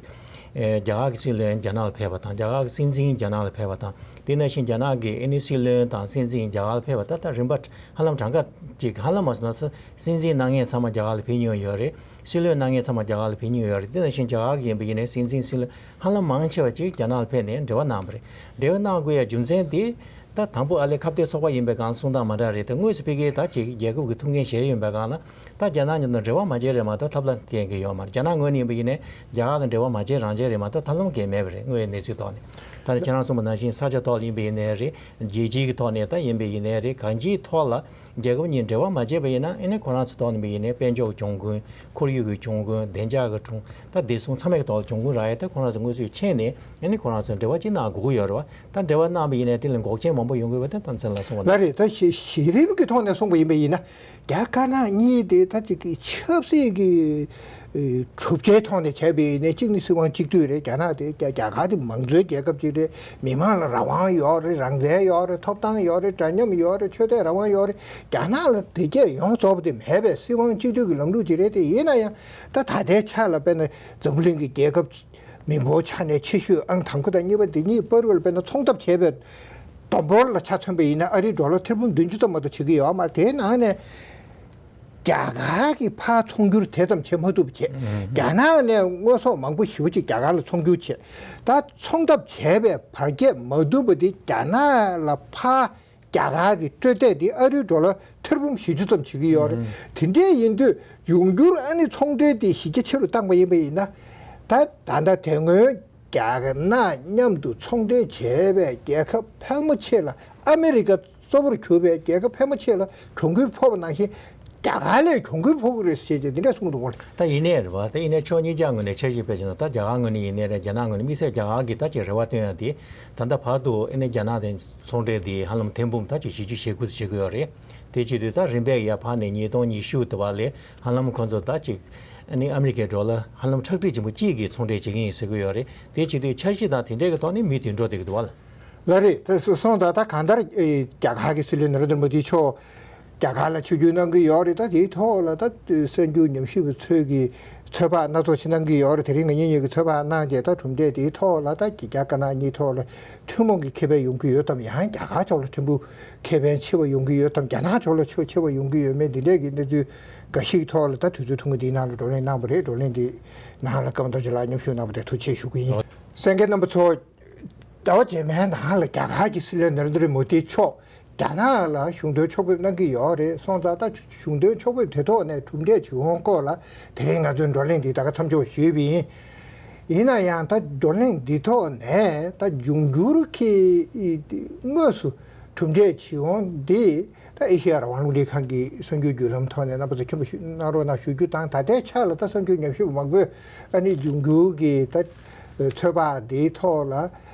ཨེ་རྒྱ་གར་གྱི་སྲིད་བློན་རྒྱ་ནག་ལ་ཕེབས་པ་དང་། རྒྱ་གར་གྱི་སྲིད་འཛིན་རྒྱ་ནག་ལ་ཕེབས་པ་དང་། དེ་ནང་བཞིན་རྒྱ་ནག་གི་ཨེ་ནི་སྲིད་བློན་དང་སྲིད་འཛིན་རྒྱ་གར་ལ་ཕེབས་པ་ད་ལྟ་རིམ་པ་ཧ་ལམ་གྲངས་ཀ་ཅིག་ཧ་ལམ་མ་སོང་ན་སྲིད་འཛིན་གནང་མཁན་ཚང་མ་རྒྱ་གར་ལ་ཕེབས་མྱོང་ཡོད་རེད། སྲིད་བློན་གནང་མཁན་ཚང་མ་རྒྱ་གར་ལ་ཕེབས་མྱོང་ཡོད་རེད། དེ་ནང་བཞིན་རྒྱ་གར་གྱི་ཡིན་པ་ཡིན་ནའི་སྲིད་འཛིན་སྲིད་བློན་ཧ་ལམ་མང་ཆེ་བ་ཅིག་རྒྱ་ནག་ལ་ཕེབས་ནས་འབྲེལ་བ་གནང་བ་རེད། འབྲེལ་བ་གནང་དགོས་ཡ་རྒྱུ་མཚན་དེ་ད་དང་པོ་ཨ་ལས་ཁ་གཏད་ཚོགས་པ་ཡིན་པའི་སྒང་ལ་གསུང་སྟངས་མ་འདྲ་རེད། དེ་དངོས་སུ་ཕ་གིའི་ད་ཅིག་རྒྱལ་ཁབ་ཀྱི་ཐུགས་འགན་བཞེས་ཡོད་པའི་སྒང་ལ། ད་རྒྱ་ནག་གཉིས་དང་འབྲེལ་བ་མ་བྱས་རེད་མ་གཏོགས་ཐབས་ལམ་འགན་གི་ཡོད་མ་རེད། རྒྱ་ནག་ངོས་ནས་ཡིན་པ་ཡིན་ནའི་རྒྱ་གར་དང་འབྲེལ་བ་མ་བྱས་རང་བྱས་རེད་མ་གཏོགས་ཐབས་ལམ་འགན་མེད་པ་རེད། དངོས་ཡོད་གནས་ཚུལ་ཐོག་ནས། ད་ནི་ཁྱེད་རང་གསུངས་པ་ནང་བཞིན་ས་ཆ་ཐོག་ལ་ཡིན་པ་ཡིན་ནའི་རེད། རྒྱལ་སྤྱིའི་གི་ཐོག་ནས་ད་ཡིན་པ་ཡིན་ནའི་རེད། གང་ཅིའི་ཐོག་ལ་རྒྱལ་ཁབ་གཉིས་འབྲེལ་བ་མ་བྱས་པ་ཡིན་ན་ཨེ་ནི་ཁོ་རང་ཚོ་ཐོག་ནས་ཡིན་པ་ཡིན་ནའི་དཔལ་འབྱོར་གྱོང་གུན། ཁོར་ཡུག་གི་གྱོང་གུན། བདེ་འཇགས་ཀྱི་གྱོང་། ད་བདེ་སྲུང་ཚང་མའི་ཐོག་ལ་གྱོང་གུན་རག་ཡ་དེ་ཁོ་རང་ཚོ་དངོས་སུ་མཁྱེན་ནས་ཨེ་ནི་ཁོ་རང་ཚོ་འབྲེལ་བ་ཅིག་གནང་དགོས་ཀྱི་ཡོད་རེད་བ། ད་འབྲེལ་བ་གནང་པ་ཡིན་ནའི་དེ་ལ་འགོག་རྐྱེན་མང་པོ་ཡོང་གི་ཡོད་པ་དེ་ད་མཚན་ལ་གསུངས་པ་ལ། ལགས་རེད། ད་གཞི་གཞི་རིམ་གྱི་ཐོག་ནས་གསུངས་པ་ཡིན་པ་ཡིན་ན། རྒྱ་དཀར་ནག་གཉིས་དེ་ད་ཅིག་གི་ཆབ་སྲིད་ཀྱི་ཨེ་གྲུབ་ཆའི་ཐོག་ནས་བྱས་པ་ཡིན་ནའི་གཅིག་ནི་སྲིད་དབང་གཅིག་སྡུད་རེད། རྒྱ་ནག་དེ་རྒྱ་རྒྱ་གར་དེ་མང་གཙོའི་རྒྱལ་ཁབ་ཅིག་རེད། མི་མང་ལ་རང་དབང་ཡོད་རེད། རང་བཙན་ཡོད་རེད། ཐོབ་ཐང་ཡོད་རེད། འདྲ་མཉམ་ཡོད་རེད། ཆོས་དད་རང་དབང་ཡོད་རེད། རྒྱ་ནག་ལ་དེ་གས་ཡོངས་རྫོགས་པ་དེ་མེད་པའི་སྲིད་དབང་གཅིག་སྡུད་ཀྱི་ལམ་ལུགས་ཅིག་རེད། དེ་ཡིན་ན་ཡང་ད་ད་ལྟའི་ཆ་ལ་དཔེར་ན་འཛམ་བུ་གླིང་གི་རྒྱལ་ཁབ་མི་འབོར་ཆ་ནས་ཆེ་ཤོས་ཨང་དང་པོ་དང་གཉིས་པ་འདི་གཉིས་བར་དུ་ལ་དཔེར་ན་ཚོང་འཐབ་བྱས་པའི་བསྡོམས་འབོར་ལ་ཆ་མཚོན་པ་ཡིན་ན་ཨ་རིའི་ཌོ་ལར་ཐེར་འབུམ་བདུན་ཅུ་ཙམ་མ་གཏོགས་བྱེད་ཀྱི་ཡོད་མ་རེད། དེའི་ནང་ནས་རྒྱ་གར་གྱིས་ཕར་ཚོང་སྒྱུར་དེ་ཙམ་བྱེད་མ་ཐུབ་པ་བྱས། རྒྱ་ནག་ནས་དངོས་ཟོག་མང་པོ་ཞེ་པོ་ཅིག་རྒྱ་གར་ལ་ཚོང་སྒྱུར་བྱས། ད་ཚོང་འཐབ་བྱས་པའི་བར་ཁྱད་མ་བསྡུམས་པ་དེ་རྒྱ་ནག་ལ་ཕར་ རྒྱ་གར་གྱི་སྤྲོད་བདེ་དེ་ཨ་རིའི་ཌོ་ལར་ཐེར་འབུམ་བཞི་བཅུ་ཙམ་བྱེད་ཀྱི་ཡོད་རེད། དེ་འདྲས་ཡིན་དུས་འབྱུང་འགྱུར་ཨ་ནི་ཚོང་འབྲེལ་དེ་གཞི་རྒྱ་ཆེ་རུ་བཏང་པ་ཡིན་པ་ཡིན་ན། ད་ད་ལྟ་དེ་སྔོན་རྒྱ་ནག་མཉམ་དུ་ཚོང་འབྲེལ་བྱས་པའི་རྒྱལ་ཁབ་ཕལ་མོ་ཆེ་ལ། ཨ་མེ་རི་ཀ་གཙོ་བོར་གྱུར་པའི་རྒྱལ་ཁབ་ཕལ་མོ་ཆེ་ལ་གྱོང་གུན་ཕོག་པ་ནང་བཞིན། རྒྱ་གར་ལ་གྱོང་གུན་ཕོག་གི་རེད་ཟེར་བྱས་འདི་འདྲ་གསུངས་འདུག་གོ། ད་ཡིན་ནའི་རེད་བ། ད་ཡིན་ནའི་ཕྱོགས་གཉིས་ཆ་ངོས་ནས་འཆར་གཞི་སྤེལ་བྱས་ན། ད་རྒྱ་གར་ངོས་ནས་ཡིན་ནའི་རེད། རྒྱ་ནག་ངོས་ནས། དམིགས་བསལ་རྒྱ་གར་གྱིས་ད་ཅིག་རེ་བ་བཏོན་ཡ་དེ། ད་ལྟ་བར་དུ་ཨ་ནི་རྒྱ་ནག་དང་ཚོང་འབྲེལ་དེ་ཧ་ལམ་ཐེར་འབུམ་ད་ཅིག་བཞི་བཅུ་ཞེ་དགུ་ཙམ་བྱེད་ཀྱི་ཡོད་རེད། དེ་བྱེད་དུས་ད་རིམ་པས་ཡར་འཕར་ནས་ཉིས་སྟོང་ཉི་ཤུ་དེ་བར་ལ་ཧ་ལམ་ཁོང་ཚོ་ད་ཅིག་ཨ་ནི་ཨ་མི་རི་ཀའི་ཌོ་ལར་ཧ་ལམ་ཁྲག་ཁྲིག་ཆེན་པོ་གཅིག་གི་ཚོང་འབྲེལ་བྱེད་ཀྱི་ཡིན་ཟེར་གྱི་ཡོད་རེད། དེ་བྱེད་དུས་འཆར་གཞི་དང་དེ་འདྲའི་གི་ཐོག་ནས་མུ་མཐུད་འགྲོ་བསྡད་ཀྱི་འདུག་བ། ལགས་རེད། ད་སོང་ཙང་ད་གང་ལྟར་ཨེ་རྒྱ་གར་གྱི་སྲིད་བློན་ནཱ་རེན་དྲ་མོ་དི་མཆོག་རྒྱ་གར་ལ་ཆིབས་བསྒྱུར་གནང་གི་ཡོད་རེད། ད་དེའི་ཐོག་ལ་ད་གསར་འགྱུར་ཉམས་ཞིབ་པ་ཚོས་ཀྱི་ཚོད་དཔག་སྣ་ཚོགས་ཤིག་གནང་གི་ཡོད་རེད། དེ་རིང་ང་གཉིས་གཉིས་ཀྱི་ཚོད་དཔག་གནང་རྗེས། ད་གྲུབ་འབྲས་དེའི་ཐོག་ལ་ད་རྒྱ་དཀར་ནག་གཉིས་ཐོག་ལ་ཐུན་མོང་གི་ཁེ་ཕན་ཡོང་གི་ཡོད་དམ། ཡང་རྒྱ་གར་ཕྱོགས་ལ་ཕྲན་བུ་ཁེ་ཕན་ཆེ་བ་ཡོང་གི་ཡོད་དམ། རྒྱ་ནག་ཕྱོགས་ལ་ཆེ་ཆེ་བ་ཡོང་གི་ཡོད་མེད། འདི་འདྲས་ཀྱི་གནས་ཚུལ་འགའ་ཞིག་ཐོག་ལ་ད་དུས་ཚོད་ཐུང་ངུ་འདིའི་ནང་ལ་བགྲོ་གླེང་གནང་བ་རེད། བགྲོ་གླེང་འདི་ནང་ལ་སྐར་མ་རྡོ་རྗེ་ལགས་མཉམ་ཞུགས་གནང་བ་དེ་ཐུགས་རྗེ་ཆེ་ཞུ་གི་ཡིན། གསན་མཁན་རྣམ་པ་ཚོ། ཟླ་བ་རྗེས་མའི་ནང་ལ་རྒྱ་གར་གྱི་སྲིད་བློན་ནཱ་རེན་དྲ་མོ་དི་མཆོག་རྒྱ་ནག་ལ་གཞུང་དོན་ཕྱོགས་ཕེབས་གནང་གི་ཡོད་རེད། སོང་ཙང་ད་གཞུང་དོན་ཕྱོགས་ཕེབས་དེ་ཐོག་ནས་གྲུབ་འབྲས་བྱུང་སྐོར་ལ་དེ་རིང་ང་ཚོའི་བགྲོ་གླེང་འདི་ད་ག་མཚམས་འཇོག་ཞུས་པ་ཡིན། ཡིན་ན་ཡང་ད་བགྲོ་གླེང་འདི་ཐོག་ནས་ད་འབྱུང་འགྱུར་གྱི་དངོས་སུ་གྲུབ་འབྲས་བྱུང་འདི། ད་ཨེ་ཤེ་ཡ་རང་དབང་རླུང་འཕྲིན་ཁང་གི་གསར་འགྱུར་བརྒྱུད་ལམ་ཐོག་ནས་རྣམ་པ་ཚོ་མཁྱེན་པ་ཞུ་གནང་རོགས་གནང་ཞུ་རྒྱུ་དང་། ད་ལྟའི་ཆ་ལ་ད་གསར་འགྱུར་ཉམས་ཞིབ་མང་པོས་ཨ་ནི་འབྱུང་འགྱུར་གྱི་ད་ཚོད་དཔག་འདིའི་ཐོག་ལ་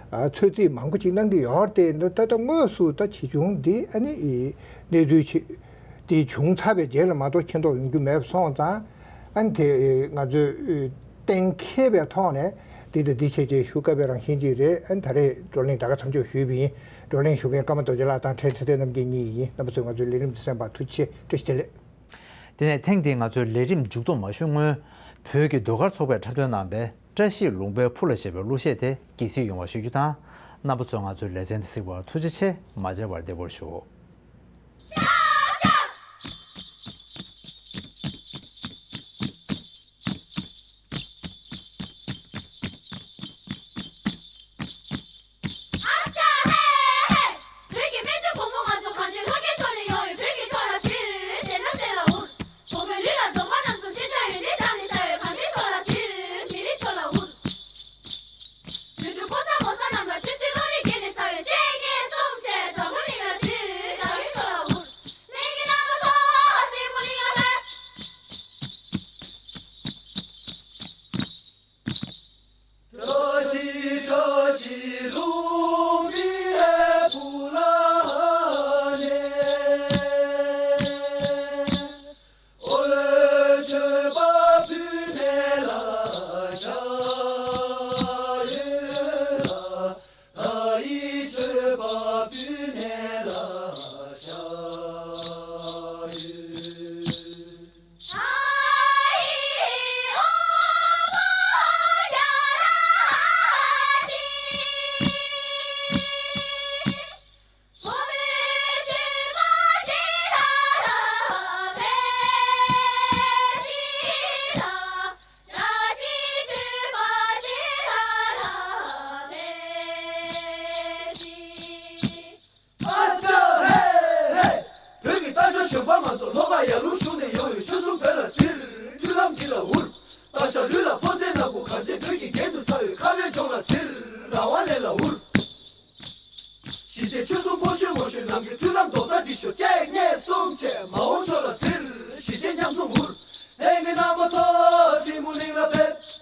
ཚོད་རྩིས་མང་པོ་ཅིག་གནང་གི་ཡོད་རེད་དེ། ད་ད་དངོས་སུ་ད་ཇི་བྱུང་འདི་ཨ་ནི་གནས་ཚུལ་ཅིག་འདི་བྱུང་ཚར་བའི་རྗེས་ལ་མ་གཏོགས་མཁྱེན་རྟོགས་ཡོང་རྒྱུ་མེད་པ་སོང་ཙང་། ཨ་ནི་དེ་ང་ཚོས་གཏན་འཁེལ་བའི་ཐོག་ནས་འདི་དང་འདི་བྱས་རྗེས་ཞུ་དཀའ་བའི་རང་བཞིན་ཅིག་རེད། ཨ་ནི་ད་རེས་བགྲོ་གླེང་ད་ག་མཚམས་འཇོག་ཞུས་པ་ཡིན། བགྲོ་གླེང་ཞུ་མཁན་ཀརྨ་རྡོ་རྗེ་ལགས་དང་ཕྲན་ཚེ་བརྟན་རྣམ་རྒྱལ་གཉིས་ཡིན། རྣམ་པ་ཚོས་ང་ཚོའི་ལས་རིམ་འདི་གསན་པར་ཐུགས་རྗེ་ཆེ། བཀྲ་ཤིས་བདེ་ལེགས། དེ་ནས་ཐེངས་འདིའི་ང་ཚོའི་ལས་རིམ་མཇུག་སྡོམ་མ་ཞུ་སྔོན། བོད་ཀྱི་ཟློས་གར་ཚོགས་པས་འཁྲབ་སྟོན་གནང་བའི་བཀྲ་ཤིས་ལུང་པའི་ཕུ་ལ་ཞེས་པའི་གླུ་གཞས་དེ་དགྱེས་གཟིགས་ཡོང་བ་ཞུ་རྒྱུ་དང་། རྣམ་པ་ཚོས་ང་ཚོའི་ལེ་ཚན་འདི་གཟིགས་པར་ཐུགས་རྗེ་ཆེ། མ་མཇལ་བར་བདེ་པོར་བཞུགས། ཨ་ཅག་ཧེ་ཧེ། བོད་ཀྱི་རྟ་མཆོག་གཞོན་པ་ང་ཚོ་ལྷོ་ཁ་ཡར་ཀླུང་གཞུང་ནས་ཡོང་བའི་ཆོལ་གསུམ་བོད་ལ་གཟིར། མཐུན་ལམ་འདི་ལ་འུར། སྟག་ཤར་ལུས་ལ་ཕོ་རྩལ་ནག་པོ་གངས་ཅན་བོད་ཀྱི་རྒྱན་དུ་ཚང་བའི་ཁ་བའི་ལྗོངས་ལ་གཟིར། རང་དབང་ལས་ལ་འུར། གཞིས་བྱེས་ཆོལ་གསུམ་ཕོ་གཞོན་མོ་གཞོན་ནང་གི་མཐུན་ལམ་རྡོག་རྩ་འདི་ཤོག་གཅིག་གཉིས་གསུམ་བྱས་མ་འོངས་ཕྱོགས་ལ་གཟིར། གཞིས་བྱེས་མཉམ་འཛོམས་འུར། ལྷན་རྒྱས་རྣམ་པ་ཚོ་གཟིགས་མོ་གླིང་ལ་ཕེབས།